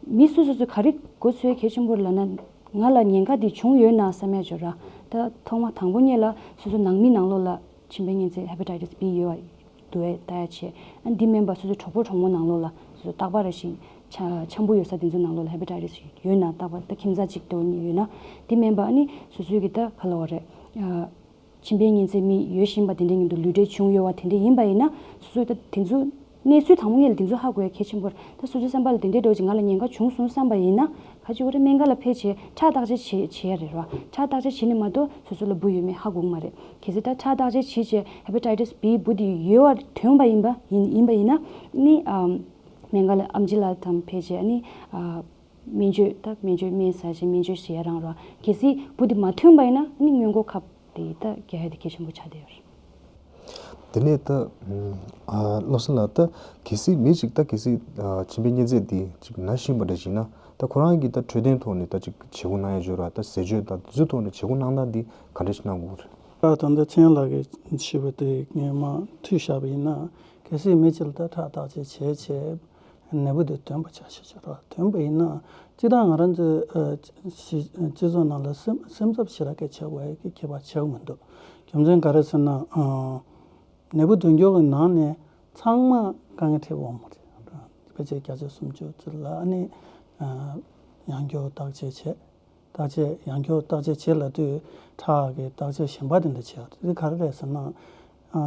མི་སོ་སོ་ཚོས་ག་རེ་གོ་ཚོད་གལ་ཆེན་པོ་རེད་ལབ་ན། ང་ལ་ཉེན་ཁ་དེ་བྱུང་ཡོད་ན་བསམ་ཡ་ཅིག་ཡོད་ར། ད་ཐོག་མ་དང་པོ་ཉིད་ལ་སོ་སོ་ནང་མི་ནང་ལོགས་ལ་མཆིན་པའི་གཉན་ཚད་ཧེ་པ་ཊའི་ཊི་སི་བི་ཡོད་པ་འདུག་པས་ལྟ་ཡ་བྱས། ཨ་འདི་མིན་པ་སོ་སོའི་གྲོགས་པོ་གྲོགས་མོ་ནང་ལོགས་ལ་སོ་སོ་རྟག་པར་རེ་བཞིན་ཆ་འཆམ་པོ་ཡོད་ས་དེ་ཚོའི་ནང་ལོགས་ལ་ཧེ་པ་ཊའི་ཊི་སི་ཡོད་ན། རྟག་པར་ད་ཁྱིམ་ཚང་གཅིག་ཏུ་ཡོད་ན། འདི་མིན་པ་ཨ་ནི་སོ་སོའི་གི་ད་ག་ལབ་དགོས་རེད། ཨ། མཆིན་པའི་གཉན་ཚད་མི་ཡོད་བཞིན་པ་དེ་འདྲའི་མཉམ་དུ་ལུས་འབྲེལ་བྱུང་ཡོད་པ་དེ་འདྲ་ཡིན་པ་ཡིན་ན། སོ་སོས་ད་དེ་ཚོ་གནས་ཚུལ་དང་པོ་ཉིད་ལ་དེ་ཚོ་ཧ་གོ་ཡ་གལ་ཆེན་པོ་རེད། ད་སོ་སོའི་བསམ་པ་ལ་དེ་འདྲའི་འདྲ་བོ་ཅིག་ང་ལ་ཉེན་ཁ་བྱུང་སོང་བསམ་པ་ཡིན་ན། ག་ཅིག་གོ་རེ། སྨན་ཁང་ལ་ཕེབས་བྱས་ཁྲག་བརྟག་དཔྱད་བྱེད་བྱེད་ཡ་རེད་ར། ཁྲག་བརྟག་དཔྱད་བྱེད་ནས་མ་གཏོགས་སོ་སོ་ལ་འབུ་ཡོད་མེད་ཧ་གོ་གི་མ་རེད། གལ་སྲིད་ད་ཁྲག་བརྟག་དཔྱད་བྱེད་བྱས་ཧེ་པ་ཊའི་ཊི་སི་བི་འབུ་དེ་ཡོད་པར་ཐོན་པ་ཡིན་པ་ཡིན་ཡིན་པ་ཡིན་ན་ནི། ཨམ། སྨན་ཁང་ལ་ཨེམ་ཆི་ལགས་དང་ཕེབས་བྱས་ཨ་ནི། ཨ། སྨན་བཅོས། ད་སྨན་བཅོས་སྨན་ཟ་བྱས་སྨན་བཅོས་བྱེད་ཡ་རང་ར། གལ་སྲིད་འབུ་དེ་མ་ཐོན་པ་ཡིན་ན་ནི་སྔོན་འགོག་ཁབ་དེ་ད་རྒྱག་ཡ་དེ་གལ་ཆེན་པོ་ཆགས་བསྡད་ཡོད་རེད། དེ་ནས་ད་ཨ་བློ་བཟང་ལགས། ད་གལ་སྲིད་མི་གཅིག་ད་གལ་སྲིད་ཨ་མཆིན་པའི་གཉན་ཚད་དེ་གཅིག་ན་བཞིན་པ་འདྲ་ཞིག་ན། ད་ཁོ་རང་གིས་ད་འཕྲོད་བསྟེན་ཐོག་ནས་ད་གཅིག་བྱེད་སྒོ་གནང་ཡ་ཡོད་ར། ད་ཟས་སྤྱོད་དང་དེ་ཚོའི་ཐོག་ནས་བྱེད་སྒོ་གནང་སྟངས་འདི་ག་འདྲ་ཞིག་གནང་དགོས་རེད། ད་ད་ལྟ་མཚན་ལགས་ཀྱིས་ཞུས་པ་དེ་ངས་མ་འཐུས་བཞག་པ་ཡིན་ན། གལ་སྲིད་མི་གཅིག་ལ་ད་ཁྲག་བརྟག་དཔྱད་བྱས་བྱས་ནད་འབུ་དེ་ཐོན་པ་ཆ་ཤས་ཆགས་རོགས། ཐོན་པ་ཡིན་ན་སྤྱིར་བཏང་ང་རང་ཚོའི་ཨ་སྤྱི་སྤྱི་ཚོགས་ནང་ལ་སེམས་སེམས་འཚབ་ཞེ་དྲག་གི་བྱེད་དགོས་ཀྱི་ཁྱད་པར་ཆེ་བ་མི་འདུག་རྒྱུ་མཚན་ག་རེ་ཟེར་ན། ཨ་ནད་འབུ་ཐོན་མཁན་གྱི་ནང་ནས་ཚང་མ་དཀའ་ངལ་འཕྲད་འོང་མ་རེད། ཕལ་ཆེར་བརྒྱ་ཆ་སུམ་ཅུ་ཙམ་ལ་ཨ་ནི་ཨ་ཡང་བསྐྱར་བརྟག་དཔྱད་བྱས། བརྟག་དཔྱད་ཡང་བསྐྱར་བརྟག་དཔྱད་བྱེད་ལབ་དུས་ཁྲག་གི་བརྟག་དཔྱད་གཞན་པ་དེ་འདྲ་བྱས་ཡོད་རེད། དེ་ག་རེ་རེད་ཟེར་ན། ཨ་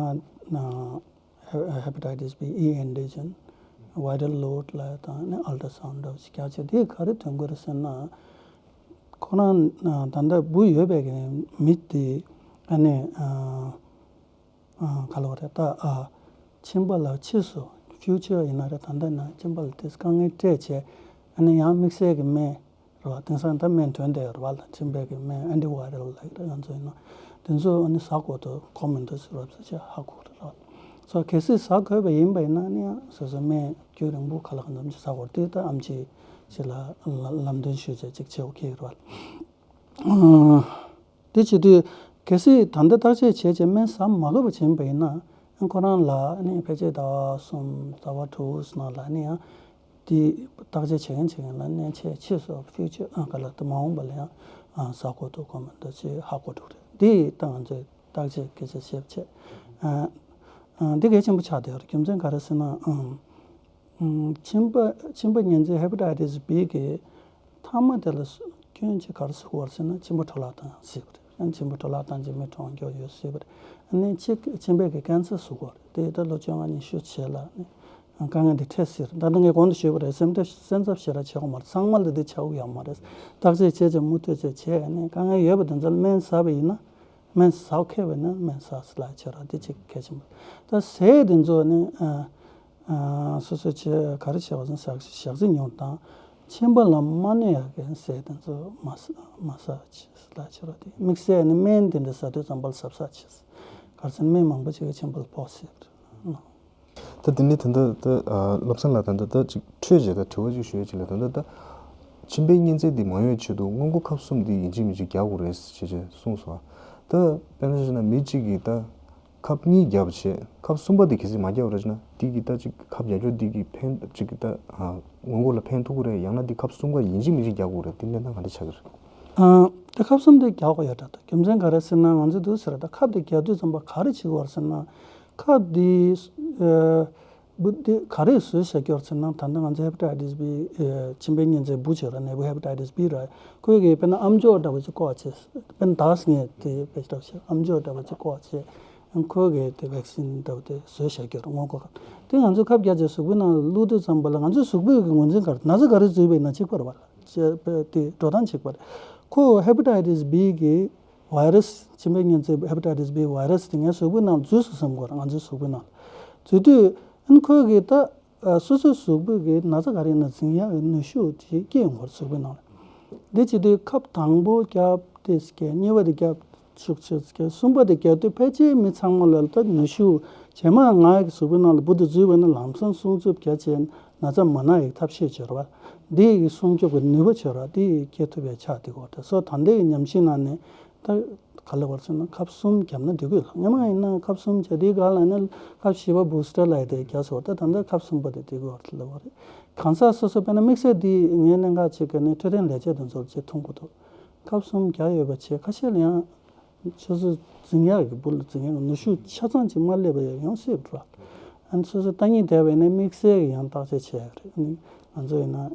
ཨ་ཧེ་པ་ཊའི་ཊི་སི་བི་ཨེ་ཨེན་ཊི་ཇེན། ཝའི་རལ་ལོཌ་ལབ་དང་ནི་ཨལ་ཊ་སའུན་ཌ་འདྲ་བོ་ཞིག་རྒྱག་བྱས། དེ་ག་རེ་ཐོན་གྱི་རེད་ཟེར་ན། ཁོ་རང་ད་ལྟ་འབུ་ཡོད་པའི་གི་མི་དེ་ཨ་ནི་ཨ། ཨ་ག་ལབ་རེད། ད་ཨ་མཆིན་པ་ལ་ཕྱིས་སུ་ཕིའུ་ཅར་ཡིན་ན་རེད། ད་ལྟ་ན་མཆིན་པ་ལ་དེ་དཀའ་ངལ་སྤྲད་བྱས། ཨ་ནི་ཡང་དམིགས་བསལ་གྱི་སྨན་རེད་བ། དེང་སང་ད་སྨན་ཐོན་བསྡད་ཡོད་རེད་བ། ལ་མཆིན་པའི་གི་སྨན་ཨན་ཊི་ཝའི་རལ་ལབ་ཀྱི་རེད། ང་ཚོ་ཡིན་ན་དེ་ཚོ་ཨ་ནི་ཟ་དགོས་འདུག་གོ་མི་འདུག་ཟེར་བ་ཚོ་ཆེ་ཧ་གོ་རེད་བ། སོ་གལ་སྲིད་ཟ་དགོས་པ་ཡིན་པ་ཡིན་ན་ནི་ཡང་སོ་སོ་སྨན་རྒྱུན་རིང་པོ་ག་ལ་གང་འཚམ་ཅིག་ཟ་དགོས་རེད། དེ་ད་ཨེམ་ཆི་ཞིག་ལ་ལམ་སྟོན་ཞུས་བྱས་ཅིག་བྱེད་དགོས་ཀྱི་རེད་བ། དེ་བྱེད་དུས་གལ་སྲིད་ད་ལྟ་བརྟག་དཔྱད་བྱས་བྱས་སྨན་ཟ་མ་དགོས་པ་བྱིན་པ་ཡིན་ན། ཨ་ཁོ་རང་ལ་ནི་ཕལ་ཆེར་ཟླ་བ་གསུམ་ཟླ་བ་དྲུག་ནང་ལ་ནི་ཡང་དེ་བརྟག་དཔྱད་བྱེད་མཁན་བྱེད་མཁན་ལ་ནི་ཕྱིས་ཕྱིས་སུ་ཕིའུ་ཅར་ཨ་ག་ལ་དུ་མ་འོངས་པ་ལ་ཡང་ཨ་ཟ་དགོས་འདུག་གོ་མི་འདུག་ཅེས་ཧ་གོ་འགྲོ་རེད། འདི་ད་ང་ཚོས་བརྟག་དཔྱད་སྐད་ཆ་བཤད་བྱས། ཨ་ཨ་འདི་གལ་ཆེན་པོ་ཆགས་བསྡད་ཡོད་རེད། རྒྱུ་མཚན་ག་རེ་ཟེར་ན། ཨ། ཨུམ། མཆིན་པ་མཆིན་པ་གཉན་ཚད་ཧེ་པ་ཊའི་ཊི་སི་བི་གི་ཐ་མ་དེ་ལ་སུ་སྐྱོན་ཅིག་ག་རེ་ཟེར་གྱི་ཡོད་རེད་ཟེར་ན། མཆིན་པ་འཕྲོ་བརླག་བཏང་ཟེར་གྱི་རེད། ཡང་མཆིན་པ་འཕྲོ་བརླག་བཏང་རྗེས་མི་གྲོངས་མཁན་ཡོད་ཟེར་གྱི་རེད། ཨ་ནི་གཅིག་མཆིན་པའི་གི་ཀན་སར་ཟེར་གྱི་ཡོད་རེད། དེ་ད་ལོ་བཅོ་ལྔ་ཉི་ཤུ་རྗེས་ལ་ནི་དཀའ་ངལ་འདི་འཕྲད་སྲིད་རེད། ད་ལྟ་ངས་གོང་དུ་ཞུས་པ་རེད། སེམས་ཁྲལ་སེམས་འཚབ་ཞེ་དྲག་བྱེད་དགོས་མ་རེད། ཚང་མ་ལ་འདི་ཆགས་ཀྱི་ཡོད་མ་རེད། བརྟག་དཔྱད་བྱས་བྱས་མུ་མཐུད་བྱས་བྱས་ནས་དཀའ་ངལ་ཡོད་པ་དེ་ཚོ་ལ་སྨན་ཟ་བ་ཡིན་ན། སྨན་ཟ་མཁས་པས་ན་སྨན་ཟ་ཟེར་ལབ་བྱས་ར། དེ་གཅིག་གལ་ཆེན་པོ། ད་ཟས་དེ་ཚོ་ནི་ཨ་ཨ་སོ་སོ་ཆེ་ག་རེ་བྱས་པ་ཟེར་ན་ཞག་ཞག་ཚི་ཉུང་དང་མཆིན་པ་ལ་མ་གནོད་ཡག་གི་ཟས་དེ་ཚོ་མ་ཟ་མ་ཟ་ལབ་བྱས་ར། དེ་དམིགས་བསལ་ནི་སྨན་དེ་འདྲ་ཟ་དུས་ཙམ་པ་ལ་གཟབ་གཟབ་བྱས། ག་རེ་ཟེར་ན་སྨན་མང་པོ་ཅིག་གིས་མཆིན་པ་ལ་ཕོག་སྲིད་རེད། ད་དེ་ནས་ད་ལྟ་ད་ཨ་བློ་བཟང་ལགས། ད་ལྟ་ད་ཅིག་འཕྲོས་བྱས་ད་དྲི་བ་ཅིག་ཞུ་ཡ་ཅིག་ལ། ད་ལྟ་ད་མཆིན་པའི་གཉན་ཚད་འདི་མ་ཡོང་བའི་ཆེད་དུ་སྔོན་འགོག་ཁབ་གསུམ་འདི་ཡིན་གཅིག་མིན་གཅིག་རྒྱག་དགོས་རེད་ཅེས་ཅེས་གསུངས་སོང་། ད་དཔེར་ན་ཆ་བཞག་ན་མི་གཅིག་གིས་ད་ཁབ་གཉིས་བརྒྱབ་བྱས་ཁབ་གསུམ་པ་འདི་གལ་སྲིད་མ་བརྒྱབ་རེད་ཅེ་ན། འདི་གི་ད་ཅིག་ཁབ་བརྒྱབ་ཆོག་འདི་གི་ཕན་ཅིག་གི་ད་ཨ་སྔོན་འགོག་ལ་ཕན་ཐོགས་ཀྱི་རེད། ཡང་ན་འདི་ཁབ་གསུམ་ཀ་ཡིན་གཅིག་མིན་གཅིག་རྒྱག་དགོས་རེད། འདི་གནས་སྟངས་ག་འདྲ་ཆགས་ཀྱི་རེད། ཨ་ད་ཁབ་གསུམ་འདི་རྒྱག་དགོས་ཡོད་འདྲ། ད་རྒྱུ་མཚན་ག་རེ་ཟེར་ན། ང་ཚོས་འདུག་ཟེར་ད་ཁབ་འདི་རྒྱག་དུས་ཙམ་པ་ག་རེ་བྱེད་དགོས་རེད་ཟེར་ན། ཁབ་འདི་ཨ་འབུ་འདི་ག་རེ་བཟོས་བཞག་ཡོད་ཟེར་ན། ད་ལྟ་ང་ཚོ་ཧེ་པ་ཊའི་ཊི་སི་བི་ཨ་མཆིན་པའི་གཉན་ཚད་འབུ་བྱས་ར། ནད་འབུ་ཧེ་པ་ཊའི་ཊི་སི་བི་ར། ཁོས་གི་དཔེར་ན་ཨམ་ཅོག་འདྲ་པོ་ཅིག་བཀོག་བྱས། དཔེར་ན་ད་ངས་དེ་དཔེ་འདྲ་བྱས་ཨམ་ཅོག་འདྲ་པོ་ཅིག་བཀོག་བྱས། ཁོས་གི་དེ་ཝེག་སིན་འདྲ་པོ་དེ་བཟོས་བཞག་ཡོད་ར། སྔོན་འགོག་ཁབ་དེ་ང་ཚོ་ཁབ་བརྒྱབ་བྱས་གཟུགས་པོའི་ནང་ལ་བླུགས་དུས་ཙམ་པ་ལ་ང་ཚོའི་གཟུགས་པོའི་གི་ངོས་འཛིན་ག་རེ། ན་ཚ་ག་རེ་འཛུལ་བ་ཡིན་ན་གཅིག་པ་རེད་བ། ཅེས་པའི་དེ་འགྲོ་སྟངས་གཅིག་པ་རེད། ཁོ་ཧེ་པ་ཊའི་ཊི་སི་བི་གི་ཝའི་རས། མཆིན་པའི་གཉན་ཚད་ཧེ་པ་ཊའི་ཊི་སི་བི་ཝའི་རས་དེ་ངའི་གཟུགས་པོའི་ནང་འཛུལ་སོང་བསམ་དགོས་རེད། ང་ཚོའི་གཟུགས་པོའི་ནང་འཛུལ་དུས་ཨ་ནི་ཁོས་གི་ད་ཨ་སོ་སོའི་གཟུགས་པོའི་གི་ན་ཚ་ག་རེ་ཡིན་ན་འཛིན་ཡག་གི་ནུས་ཤུགས་དེ་སྐྱེ་ཡོང་གི་རེད། གཟུགས་པོའི་ནང་ལ། དེ་བྱེད་དུས་ཁབ་དང་པོ་བརྒྱབ། དེ་སྐྱེ། གཉིས་པ་དེ་བརྒྱབ། ཤུགས་ཆེ་སྐྱེ། གསུམ་པ་དེ་རྒྱག་དུས་ཕལ་ཆེར་མི་ཚང་མ་ལ་ད་ནུས་ཤུགས། རྗེས་མ་ང་གི་གཟུགས་པོའི་ནང་ལ་འབུ་དེ་འཛུལ་བ་ན་ལམ་སང་སྲུང་སྐྱོབ་རྒྱག་བྱས་ན་ཚ་མ་ན་ཡི་ཐབས་ཤེས་བྱེད་རོགས། འདི་ཡི་སྲུང་སྐྱོབ་ཀྱི་ནུས་པ་བྱེད་རོགས་འདི་ཡི་སྐྱེ་ཐུབ་པའི་ཆ་དེ་གོ། དེ་སོ་ད་ལྟའི་ཉམས་ཞིབ་ནང་ནས་ད་ག་ལ་བར་སོང་ན་ཁབ་གསུམ་བརྒྱབ་ན་འགྲིག་གི་ལ། སྔ་མ་ཡིན་ན་ཁབ་གསུམ་བྱས་དེའི་སྒང་ལ་ནི་ཁབ་བཞི་པ་བུ་སི་ཊར་ལ་ཡི་དེ་རྒྱག་སོང་། ད་ད་ལྟ་ཁབ་གསུམ་པ་དེ་འགྲིག་གི་ལ་བ་རེད། གང་ཟག་སོ་སོ་དཔེར་ན་དམིགས་བསལ་འདི་ངའི་གནད་འགག་ཅིག་གི་ནི་འཕྲོད་བསྟེན་ལས་བྱེད་དེ་ཚོར་ཅིག་མཐོང་གི་འདུག་ཁབ་གསུམ་བརྒྱབ་ཡོད་པ་བྱས་ཁ་ཤས་ལ་ཡང་། སོ་སོ་འཛིན་ཡག་གི་འབུ་ལ་འཛིན་ཡག་གི་ནུས་ཤུགས་ཆ་ཚང་ཅིག་མ་སླེབས་པ་ཡང་ཡོང་སྲིད་པ་རེད། ཨ་ནི་སོ་སོ་ལྟ་ཉིན་བསྡད་པ་ཡིན་ན་དམིགས་བསལ་གྱི་ཡང་བརྟག་དཔྱད་བྱས་ཡོད་རེད། ཨ་ནི་ང་ཚོ་ཡིན་ན་ཨེ་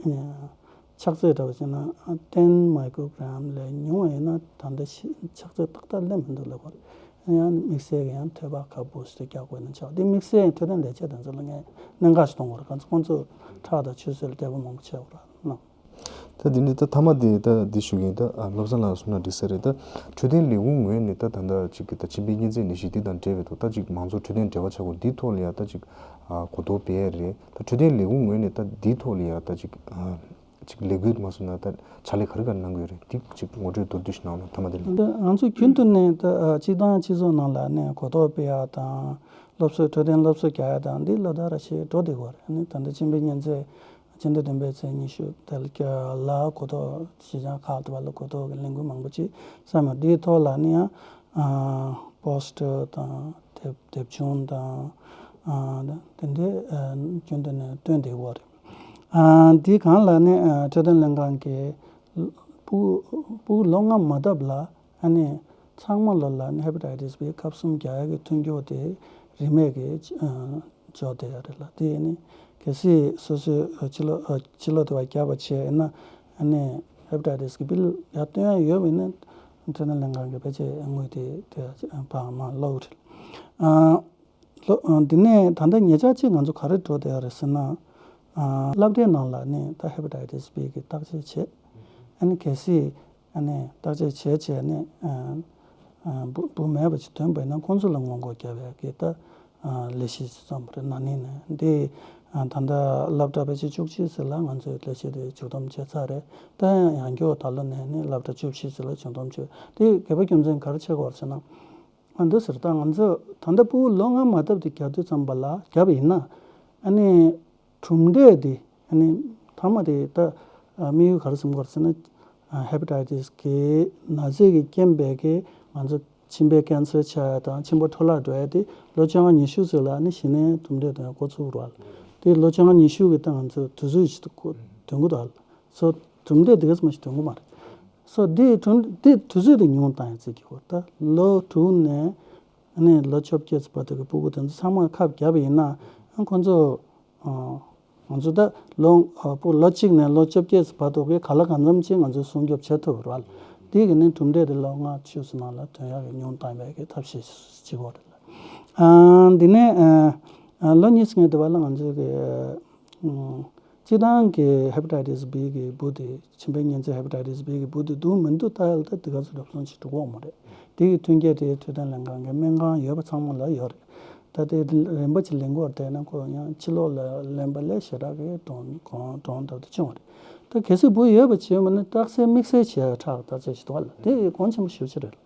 ཆགས་ཚོད་འདྲ་བ་བྱས་ན་ཏེན་མའི་ཀོ་གྷ་རམ་ལས་ཉུང་བ་ཡིན་ན་ད་ལྟ་ཤི་ཆགས་ཚོད་ཏག་ཏག་སླེབས་མི་འདུག་ལབ་པ་རེད། ཨ་ནི་ཡང་དམིགས་བསལ་གྱི་ཡང་ཐོད་པ་ཁ་བུ་སི་ཊར་རྒྱག་དགོས་ན་ཆགས་འདི་དམིགས་བསལ་འཕྲོད་བསྟེན་ལས་བྱེད་དེ་ཚོ་ལ་ངས་གནད་འགག་ཞིག་གཏོང་དགོས་རེད། ཁོང་ཚོ་ཁོང་ཚོ་ཁྲག་དང་ཆུ་སེར་ལ་འབྲས་བུ་མང་པོ་བྱས་པ་རེད་ན། ད་འདི་ནི་ད་མཐའ་མ་དེ་ད་འདི་ཞུ་གི་ཡིན། ད་ཨ་བློ་བཟང་ལགས་གསུངས་ན་འགྲིག་ས་རེད། ད་འཕྲོད་བསྟེན་ལས་ཁུངས་ངོས་ནས་ད་ད་ལྟ་ཅིག་གི་ད་མཆིན་པའི་གཉན་ཚད་ནད་གཞི་འདི་དང་འབྲེལ་བའི་ཐོག་ད་ཅིག་མང་ཚོགས་འཕྲོད་བསྟེན་འབྲེལ་བ་བྱ་དགོས་འདིའི་ཐོག་ལ་ཡ་ད་ཅིག་ཨ་གོ་རྟོགས་སྤེལ་ཡ་རེད། ད་འཕྲོད་བསྟེན་ལས་ཁུངས་ངོས་ནས་ད་འདིའི་ཐོག་ལ་ཡ་ད་ཅིག་ཨ་ཅིག་ལས་འགུལ་མ་སོང་ན་ད་ཕྱག་ལས་ག་རེ་ག་རེ་གནང་གི་ཡོད་རེད། འདི་ཅིག་ངོ་སྤྲོད་མདོར་བསྡུས་ཤིག་གནང་རོགས་མཐའ་མ་དེ་ལ། ད་ང་ཚོ་རྒྱུན་དུ་ནས་ད་ཨ་སྤྱི་བཏང་སྤྱི་ཚོགས་ནང་ལ་ནས་གོ་རྟོགས་སྤེལ་ཡ་དང་སློབ་གསོ་འཕྲོད་བསྟེན་སློབ་གསོ་རྒྱག་ཡ་དང་འདི་ལོ་ལྟར་རེ་བཞིན་འགྲོ་བསྡད་ཡོད་རེད། ཨ་ནི་ད་ལྟ་མཆིན་པའི་གཉན་ཚད་སྤྱི་ཟླ་བདུན་པའི་ཚེས་ཉི་ཤུ་དེ་ལ་ག་ལ་གོ་རྟོགས་གཞིས་ཆགས་ཁག་དེ་བ་ལ་གོ་རྟོགས་ཀྱི་ལས་འགུལ་མང་པོ་ཅིག་བསམ་ཡོད། འདིའི་ཐོག་ལ་ནི་ཡང་ཨ་པོ་སི་ཊར་དང་དེབ་དེབ་ཆུང་དང་ཨ་དེ་འདྲའི་ཨ་རྒྱུན་དུ་ནས་བཏོན་བསྡད་ཡོད་རེད། ཨ་འདིའི་སྒང་ལ་ནི་ཨ་འཕྲོད་བསྟེན་ལྷན་ཁང་གིས་ཕྲུ་གུ་ཕྲུ་གུ་ལོ་ལྔ་མ་བཏབ་ལ་ཨ་ནི་ཚང་མ་ལ་ལ་ནི་ཧེ་པ་ཊའི་ཊི་སི་བི་ཁབ་གསུམ་རྒྱག་ཡག་གི་མཐུན་འགྱུར་དེ་རིན་མེད་ཀྱི་ཨ་འཇོག་བསྡད་ཡོད་རེད་ལ། དེ་ནི་གལ་སྲིད་སོ་སོའི་ཕྱི་ལོགས་ཕྱི་ལོགས་དེ་བ་བརྒྱབ་པ་བྱས་ན་ཨ་ནི་ཧེ་པ་ཊའི་ཊི་སི་གི་བིལ་ཡར་བཏོན་ཡ་ཡོད་པ་ཡིན་ན་འཕྲོད་བསྟེན་ལྷན་ཁང་གི་ཕལ་ཆེར་དངུལ་དེ་དེ་བག་མ་སློག་རེད། ཨ་ལོ་འདི་ནས་ད་ལྟ་ཉེ་ཆར་ཅིག་ང་ཚོ་ག་རེ་འགྲོ་བསྡད་ཡོད་རེད་ཟེར་ན། ཨ་སློབ་གྲྭའི་ནང་ལ་ནི་ད་ཧེ་པ་ཊའི་ཊི་སི་བི་གི་བརྟག་དཔྱད་བྱས། ཨ་ནི་གལ་སྲིད་ཨ་ནི་བརྟག་དཔྱད་བྱས་བྱས་ནས་ཨ་ཨ་འབུ་འབུ་མེད་པ་ཅིག་ཐོན་པ་ཡིན་ན་ཁོང་ཚོ་ལ་སྔོན་འགོག་རྒྱག་ཡག་གི་ད་ཨ་ལས་གཞི་ཅིག་བརྩམས་པ་རེད། ན་ནིང་ནས་འདི་ཨ་ད་ལྟ་སློབ་གྲྭ་ཕལ་ཆེར་བཅུ་གཅིག་ཙམ་ལ་ང་ཚོས་ལས་གཞི་དེ་མཇུག་བསྡོམས་བྱས་ཚར་རེད། ད་ཡང་ཡང་བསྐྱར་ད་ལོ་ནས་ནི་སློབ་གྲྭ་བཅུ་བཞི་ཙམ་ལ་མཇུག་བསྡོམས་བྱས། དེ་གལ་པོ་རྒྱུ་མཚན་ག་རེ་བྱེད་དགོས་རེད་ཟེར་ན། ཨ་འདི་ཟེར་ད་ང་ཚོ་ད་ལྟ་ཕྲུ་གུ་ལོ་ལྔ་མ་བཏབ་དེ་རྒྱག་དུས་ཙམ་པ་ལ་བརྒྱབ་ཡིན་ན། ཨ་ནི་གྲུབ་འབྲས་དེ་ཨ་ནི་མཐའ་མ་དེ་ད་དམིགས་ཡུལ་ག་རེ་བཟུང་དགོས་རེད་ཟེར་ན། ཧེ་པ་ཊའི་ཊི་སི་གི་ན་ཚས་ཀྱི་རྐྱེན་པས་ཀྱི་ང་ཚོ་མཆིན་པའི་ཀན་སར་ཆགས་ཡ་དང་མཆིན་པ་འཕྲོ་བརླག་འགྲོ་ཡ་དེ་ལོ་བཅོ་ལྔ་ཉི་ཤུ་ཙམ་ལ་ཨ་ནི་གཞི་ནས་གྲུབ་འབྲས་དེ་འགོ་ཚུགས་རོགས་ལ། དེ་ལོ་བཅོ་ལྔ་ཉི་ཤུ་གི་ད་ང་ཚོ་དུས་ཚོད་ཅིག་ཏུ་གོ་དོན་གོ་ད་ལ། སོ་གྲུབ་འབྲས་དེ་ག་ཙམ་ཞིག་ཐོན་གི་མ་རེད། སོ་དེ་གྲུབ་དེ་དུས་ཚོད་དེ་ཉུང་བཏང་ཡ་ཅིག་གི་གོ་ད་ལོ་དྲུག་ནས་ཨ་ནི་ལོ་བཅོ་བརྒྱད་ཙམ་བར་དུ་གི་ཕྲུ་གུ་དེ་ཚོ་ཚང་མ་ཁབ་བརྒྱབ་པ་ཡིན་ན་ཨ་ཁོང་ཚོ་ཨ་ང་ཚོ་ད་ལོ་ཨ་ཕྲུ་གུ་ལོ་གཅིག་ནས་ལོ་བཅོ་བརྒྱད་ཙམ་བར་དུ་གི་ག་ལ་གང་འཚམ་ཅིག་ང་ཚོས་སྲུང་སྐྱོབ་བྱེད་ཐུབ་རེད་བ། དེ་གི་ནི་གྲུབ་འབྲས་དེ་ལོ་ལྔ་བཅུ་ཙམ་ནང་ལ་ཐོན་ཡག་གི་ཉུང་བཏང་བའི་གི་ཐབས་ཤེས་ཅིག་གོ་རེད། ཨ་འདི་ནས་ཨ་ཨ་ལོ་གཉིས་སྔོན་དུ་བ་ལ་ང་ཚོའི་གི་ཨ་སྤྱི་བཏང་གི་ཧེ་པ་ཊའི་ཊི་སི་བི་གི་འབུ་དེ་མཆིན་པའི་གཉན་ཚད་ཧེ་པ་ཊའི་ཊི་སི་བི་གི་འབུ་དེ་འདུག་མི་འདུག་ལྟ་ཡག་ལ་ད་དེ་ག་ཚོད་རོབ་ཙམ་ཞིག་འགྲོ་གི་ཡོད་མ་རེད། དེ་གི་ཐོན་སྐྱེད་དེ་འཕྲོད་བསྟེན་ལྷན་ཁང་གི་སྨན་ཁང་ཡོད་པ་ཚང་མ་ལ་ཡོད་རེད། ད་དེ་རིམ་པ་ཅིག་ལེན་དགོས་རེད་ན་ཁོ་ཡང་ཕྱི་ལོགས་ལ་ལེན་པ་ལས་ཞེ་དྲག་གི་གྲོང་གྲོང་གྲོང་འདྲ་བོ་དེ་བྱུང་བ་རེད། ད་གལ་སྲིད་འབུ་ཡོད་པ་བྱས་ཡོད་མ་ནི་རྟགས་གསལ་དམིགས་བསལ་བྱས་ཡ་ཁྲག་བརྟག་དཔྱད་བྱེད་དུས་ལ་དེ་གོང་ཆེན་པོ་ཞེ་པོ་ཅིག་རེད།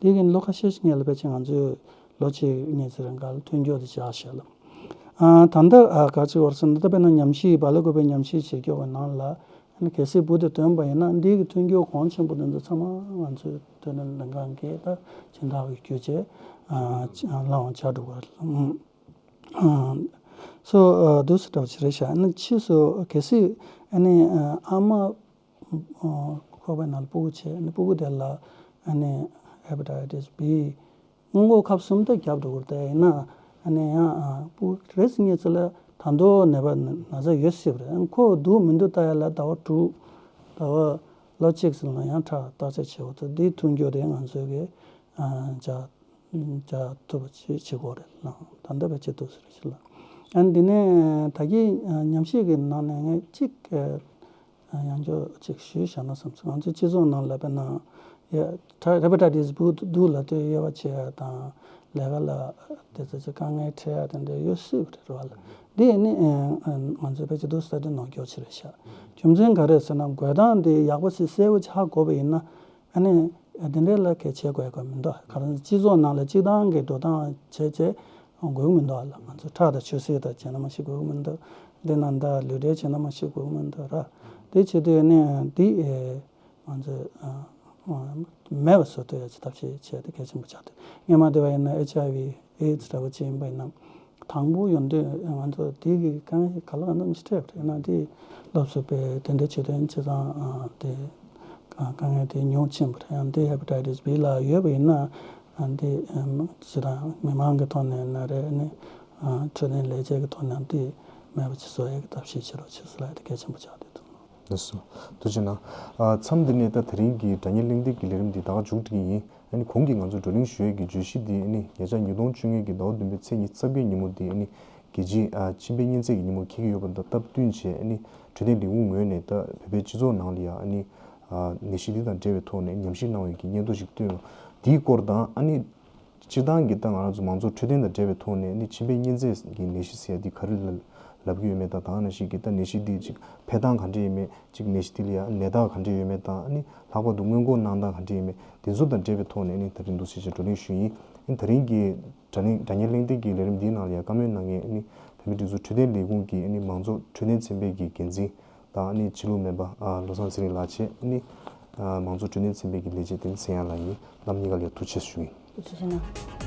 དེ་གི་ལོ་ཁ་ཤས་ཤིག་སྔོན་ལ་ཕལ་ཆེར་ང་ཚོས་ལོ་གཅིག་གཉིས་ཙམ་རིང་ག་ལ་ཐོན་སྐྱེད་དེ་བཞག་ཤག་ལ། ཨ་ད་ལྟ་ཨ་ག་ཅིག་བར་སོང་ད་ལྟ་དཔེར་ན་ཉམས་ཞིབ་བ་ལ་དགོས་པའི་ཉམས་ཞིབ་བྱེད་རྒྱུ་བའི་ནང་ལ་ཨ་ནི་གལ་སྲིད་འབུ་དེ་ཐོན་པ་ཡིན་ན་འདི་གི་མཐུན་འགྱུར་གོང་ཆེན་པོ་དེ་ཚོ་ཚང་མ་ང་ཚོའི་འཕྲོད་བསྟེན་ལྷན་ཁང་གིས་ད་སྦྱིན་བདག་གི་བརྒྱུད་བྱས་ཨ་ལའང་བྱ་འགྲོ་བ་རེད། ཨ་སོ་ཨ་འདུག་སེ་འདྲ་བ་ཞིག་རེད་ཤག་ཨ་ནི་ཕྱིས་སུ་གལ་སྲིད་ཨ་ནི་ཨ་ཨ་མ་ཨ་ཁོག་པའི་ནང་ལ་ཕྲུ་གུ་བྱས་ཨ་ནི་ཕྲུ་གུ་དེ་ལ་ཨ་ནི་ཧེ་པ་ཊའི་ཊི་སི་བི་སྔོན་འགོག་ཁབ་གསུམ་ད་བརྒྱབ་འགྲོ་གི་རེད། དེ་ཡིན་ན་ཨ་ནི་ཡང་ཨ་ཕྲུ་གུ་རེ་ཟིན་ཉེ་ཚེ་ལ་ད་དུང་ནད་པ་ན་ན་ཚ་ཡོད་སྲིད་པ་རེད། ཁོ་འདུག་མི་འདུག་ལྟ་ཡ་ལ་ཟླ་བ་དྲུག་ཟླ་བ་ལོ་གཅིག་ཙམ་ལ་ཡང་ཁྲག་བརྟག་དཔྱད་བྱེད་འོ་ཚོ་འདིའི་མཐུན་འགྱུར་དེ་ང་ཚོས་གི་ཨ་བྱ་བྱ་ཐུབ་པ་ཅིག་བྱེད་དགོས་རེད་ལ། ད་ལྟ་བས་བྱེད་ཐུབ་ཟེར་ཞིག་ལ། ཨ་ནི་འདི་ནས་ད་གིན་ཉམས་ཞིབ་ཀྱི་ནང་ནས་ངས་གཅིག་ཡང་བསྐྱར་གཅིག་ཞུས་བཞག་ན་བསམ་སོང་། ང་ཚོའི་སྤྱི་ཚོགས་ནང་ལ་དཔེར་ན་ཡ་ཁྲ་ཧེ་པ་ཊའི་ཊི་སི་འབུ་འདུག་ལབ་དུས་དབྱེ་བ་ཕྱེ་ཡ་དང་ལས་ཀ་ལ་དེ་ཚོ་ཅིག་དཀའ་ངལ་འཕྲད་ཡ་དེ་འདྲ་ཡོད་སྲིད་པ་རེད་བ་ལ། འདི་ནི་ང་ཚོའི་ཕལ་ཆེར་འདུག་ས་དེ་ནོར་འཁྱོག་ཆེ་རེད་ཤག་རྒྱུ་མཚན་ག་རེ་ཟེར་ན་འགོས་སྟངས་དེ་ཡག་པོ་ཞིག་གསལ་པོ་ཆགས་དགོས་པ་ཡིན་ན། ཨ་ནི་ དེ་འདྲའི་ལ་གལ་ཆེ་དགོས་ཀྱི་མི་འདུག་ག་རེ་སྤྱི་ཚོགས་ནང་ལ་སྤྱིར་བཏང་གི་འགྲོ་སྟངས་བྱས་བྱས་དགོས་ཀྱི་མི་འདུག་ལ། ང་ཚོ་ཁྲག་དང་ཆུ་སེར་དང་བྱས་ན་མ་ཤི་དགོས་ཀྱི་མི་འདུག་དེ་ནང་ད་ལུས་འབྲེལ་བྱས་ན་མ་ཤི་དགོས་ཀྱི་མི་འདུག་ར། དེ་བྱེད་དུས་ནི་འདི་ང་ཚོས་མེད་པ་བཟོ་ཐུབ་ཡ་ཆེད་ཐབས་ཤེས་བྱས་ཏེ་གལ་ཆེན་པོ་ཆགས་འདུག་སྔོན་མ་དེ་བ་ཡིན་ན་ཨེཆ་ཨའི་ཝི་ཨེ་ཛི་འདྲ་བོ་ཅིག་ཡིན་པ་ཡིན་ན། དང་པོ་ཡོང་དུས་ང་ཚོ་དེ་གི་དཀའ་ངལ་ག་ལ་གང་འཚམ་ཞིག་འཕྲད་པ་རེད་ན། དེ་སློབ་གསོ་སྤེལ་དེ་འདྲ་བྱེད་དོན་བྱས་ཙང་དེ་དཀའ་ངལ་དེ་ཉུང་ཕྱིན་པ་རེད། ཡང་དེ་ཧེ་པ་ཊའི་ཊི་སི་བི་ལ་ཡོད་པ་ཡིན་ན་དེ་སྤྱིར་བཏང་མི་མང་གི་ཐོག་ནས་ན་རེད། ནི་འཕྲོད་བསྟེན་ལས་བྱེད་ཀྱི་ཐོག་ནས་དེ་མེད་པ་ཅིག་བཟོ་ཡ་གི་ཐབས་ཤེས་བྱེད་རོགས་བྱེད་ཟེར་ལབ་ཡ་དེ་གལ་ཆེན་པོ་ཆགས་བསྡད་འདུག་ལགས་སོ། ཐུགས་རྗེ་གནང་། ཨ་མཚམས་འདི་ནས་ད་དེ་རིང་གི་དྲ་བརྙན་གླེང་སྟེགས་ཀྱི་ལས་རིམ་འདི་ད་ག་མཇུག་སྒྲིལ་གྱི་ཡིན། ཨ་ནི་གོང་གི་ང་ཚོ་བགྲོ་གླེང་ཞུ་ཡས་ཀྱི་བརྗོད་གཞི་འདི་ཨ་ནི་ཉེ་ཆར་ཉིས་སྟོང་བཅོ་ལྔ་གི་ཟླ་བ་བདུན་པའི་ཚེས་ཉི་ཤུ་རྩ་བརྒྱད་ཉིན་མོ་འདི་ཨ་ནི་རྒྱལ་སྤྱིའི་ཨ་མཆིན་པའི་གཉན་ཚད་ཀྱི་ཉིན་མོ་འཁེལ་གྱི་ཡོད་པ་དང་སྟབས་བསྟུན་བྱས། ཨ་ནི་འཕྲོད་བསྟེན་ལས་ཁུངས་ངོས་ནས་ད་བོད་པའི་སྤྱི་ཚོགས་ནང་ལ་ཡང་ཨ་ནི་ཨ་ནད་གཞི་འདི་དང་འབྲེལ་བའི་ཐོག་ནས་ཉམས་ཞིབ་གནང་བའི་གི་སྙན་ཐོ་ཞིག་བཏོན་ཡོད། འདིའི་སྐོར་དང་ཨ་ནི་སྤྱིར་བཏང་གི་ད་ང་རང་ཚོ་མང་ཚོགས་འཕྲོད་བསྟེན་དང་འབྲེལ་བའི་ཐོག་ནས་ནི་མཆིན་པའི་གཉན་ཚད་ཀྱི་ནད་གཞི་ཟེར་ཡ་འདི་ག་རེ་ལབ་ལབ་ཀྱི་ཡོད་མེད་དང་། ད་ག་ནང་བཞིན་གྱི་ད་ནད་གཞི་འདི་ཅིག་འཕེལ་སྟངས་ག་འདྲ་ཡོད་མེད། ཅིག་ནད་གཞི་འདི་ལ་ཡ་ནད་རྟགས་ག་འདྲ་ཡོད་མེད་དང་། ནི་ལྷག་པར་དུ་སྔོན་འགོག་གནང་སྟངས་ག་འདྲ་ཡོད་མེད། དེ་ཚོ་དང་འབྲེལ་བའི་ཐོག་ནས་ནི་ད་རིང་འདུག་སེ་བྱས་བགྲོ་གླེང་ཞུས་ཡིན། ནི་ད་རིང་གི་དྲ་གླེང་དྲ་བརྙན་གླེང་སྟེགས་ཀྱི་ལས་རིམ་འདིའི་ནང་ལ་ཡ་བཀའ་མོལ་གནང་མཁན་ནི་བོད་མིའི་སྒྲིག་འཛུགས་འཕྲོད་བསྟེན་ལས་ཁུངས་ཀྱི་ནི་མང་གཙོ་འཕྲོད་བསྟེན་ཚན་པའི་གི་འགན་འཛིན་དང་། ནི་ཕྱི་ལུགས་སྨན་པ་ཨ་བློ་བཟང་ཚེ་རིང་ལགས་བཅས་ནི་ཨ་མང་གཙོ་འཕྲོད་བསྟེན་ཚན་པའི་གི་ལས་བྱེད་དེ་ཚེ་དབྱངས་ལགས་ཡིན། རྣམ་གཉིས་ཀ་ལ་ཡ་ཐུགས་རྗེ་ཆེ་ཞུ་ཡིན། ཐུགས་རྗེ་ཆེ་གནང་།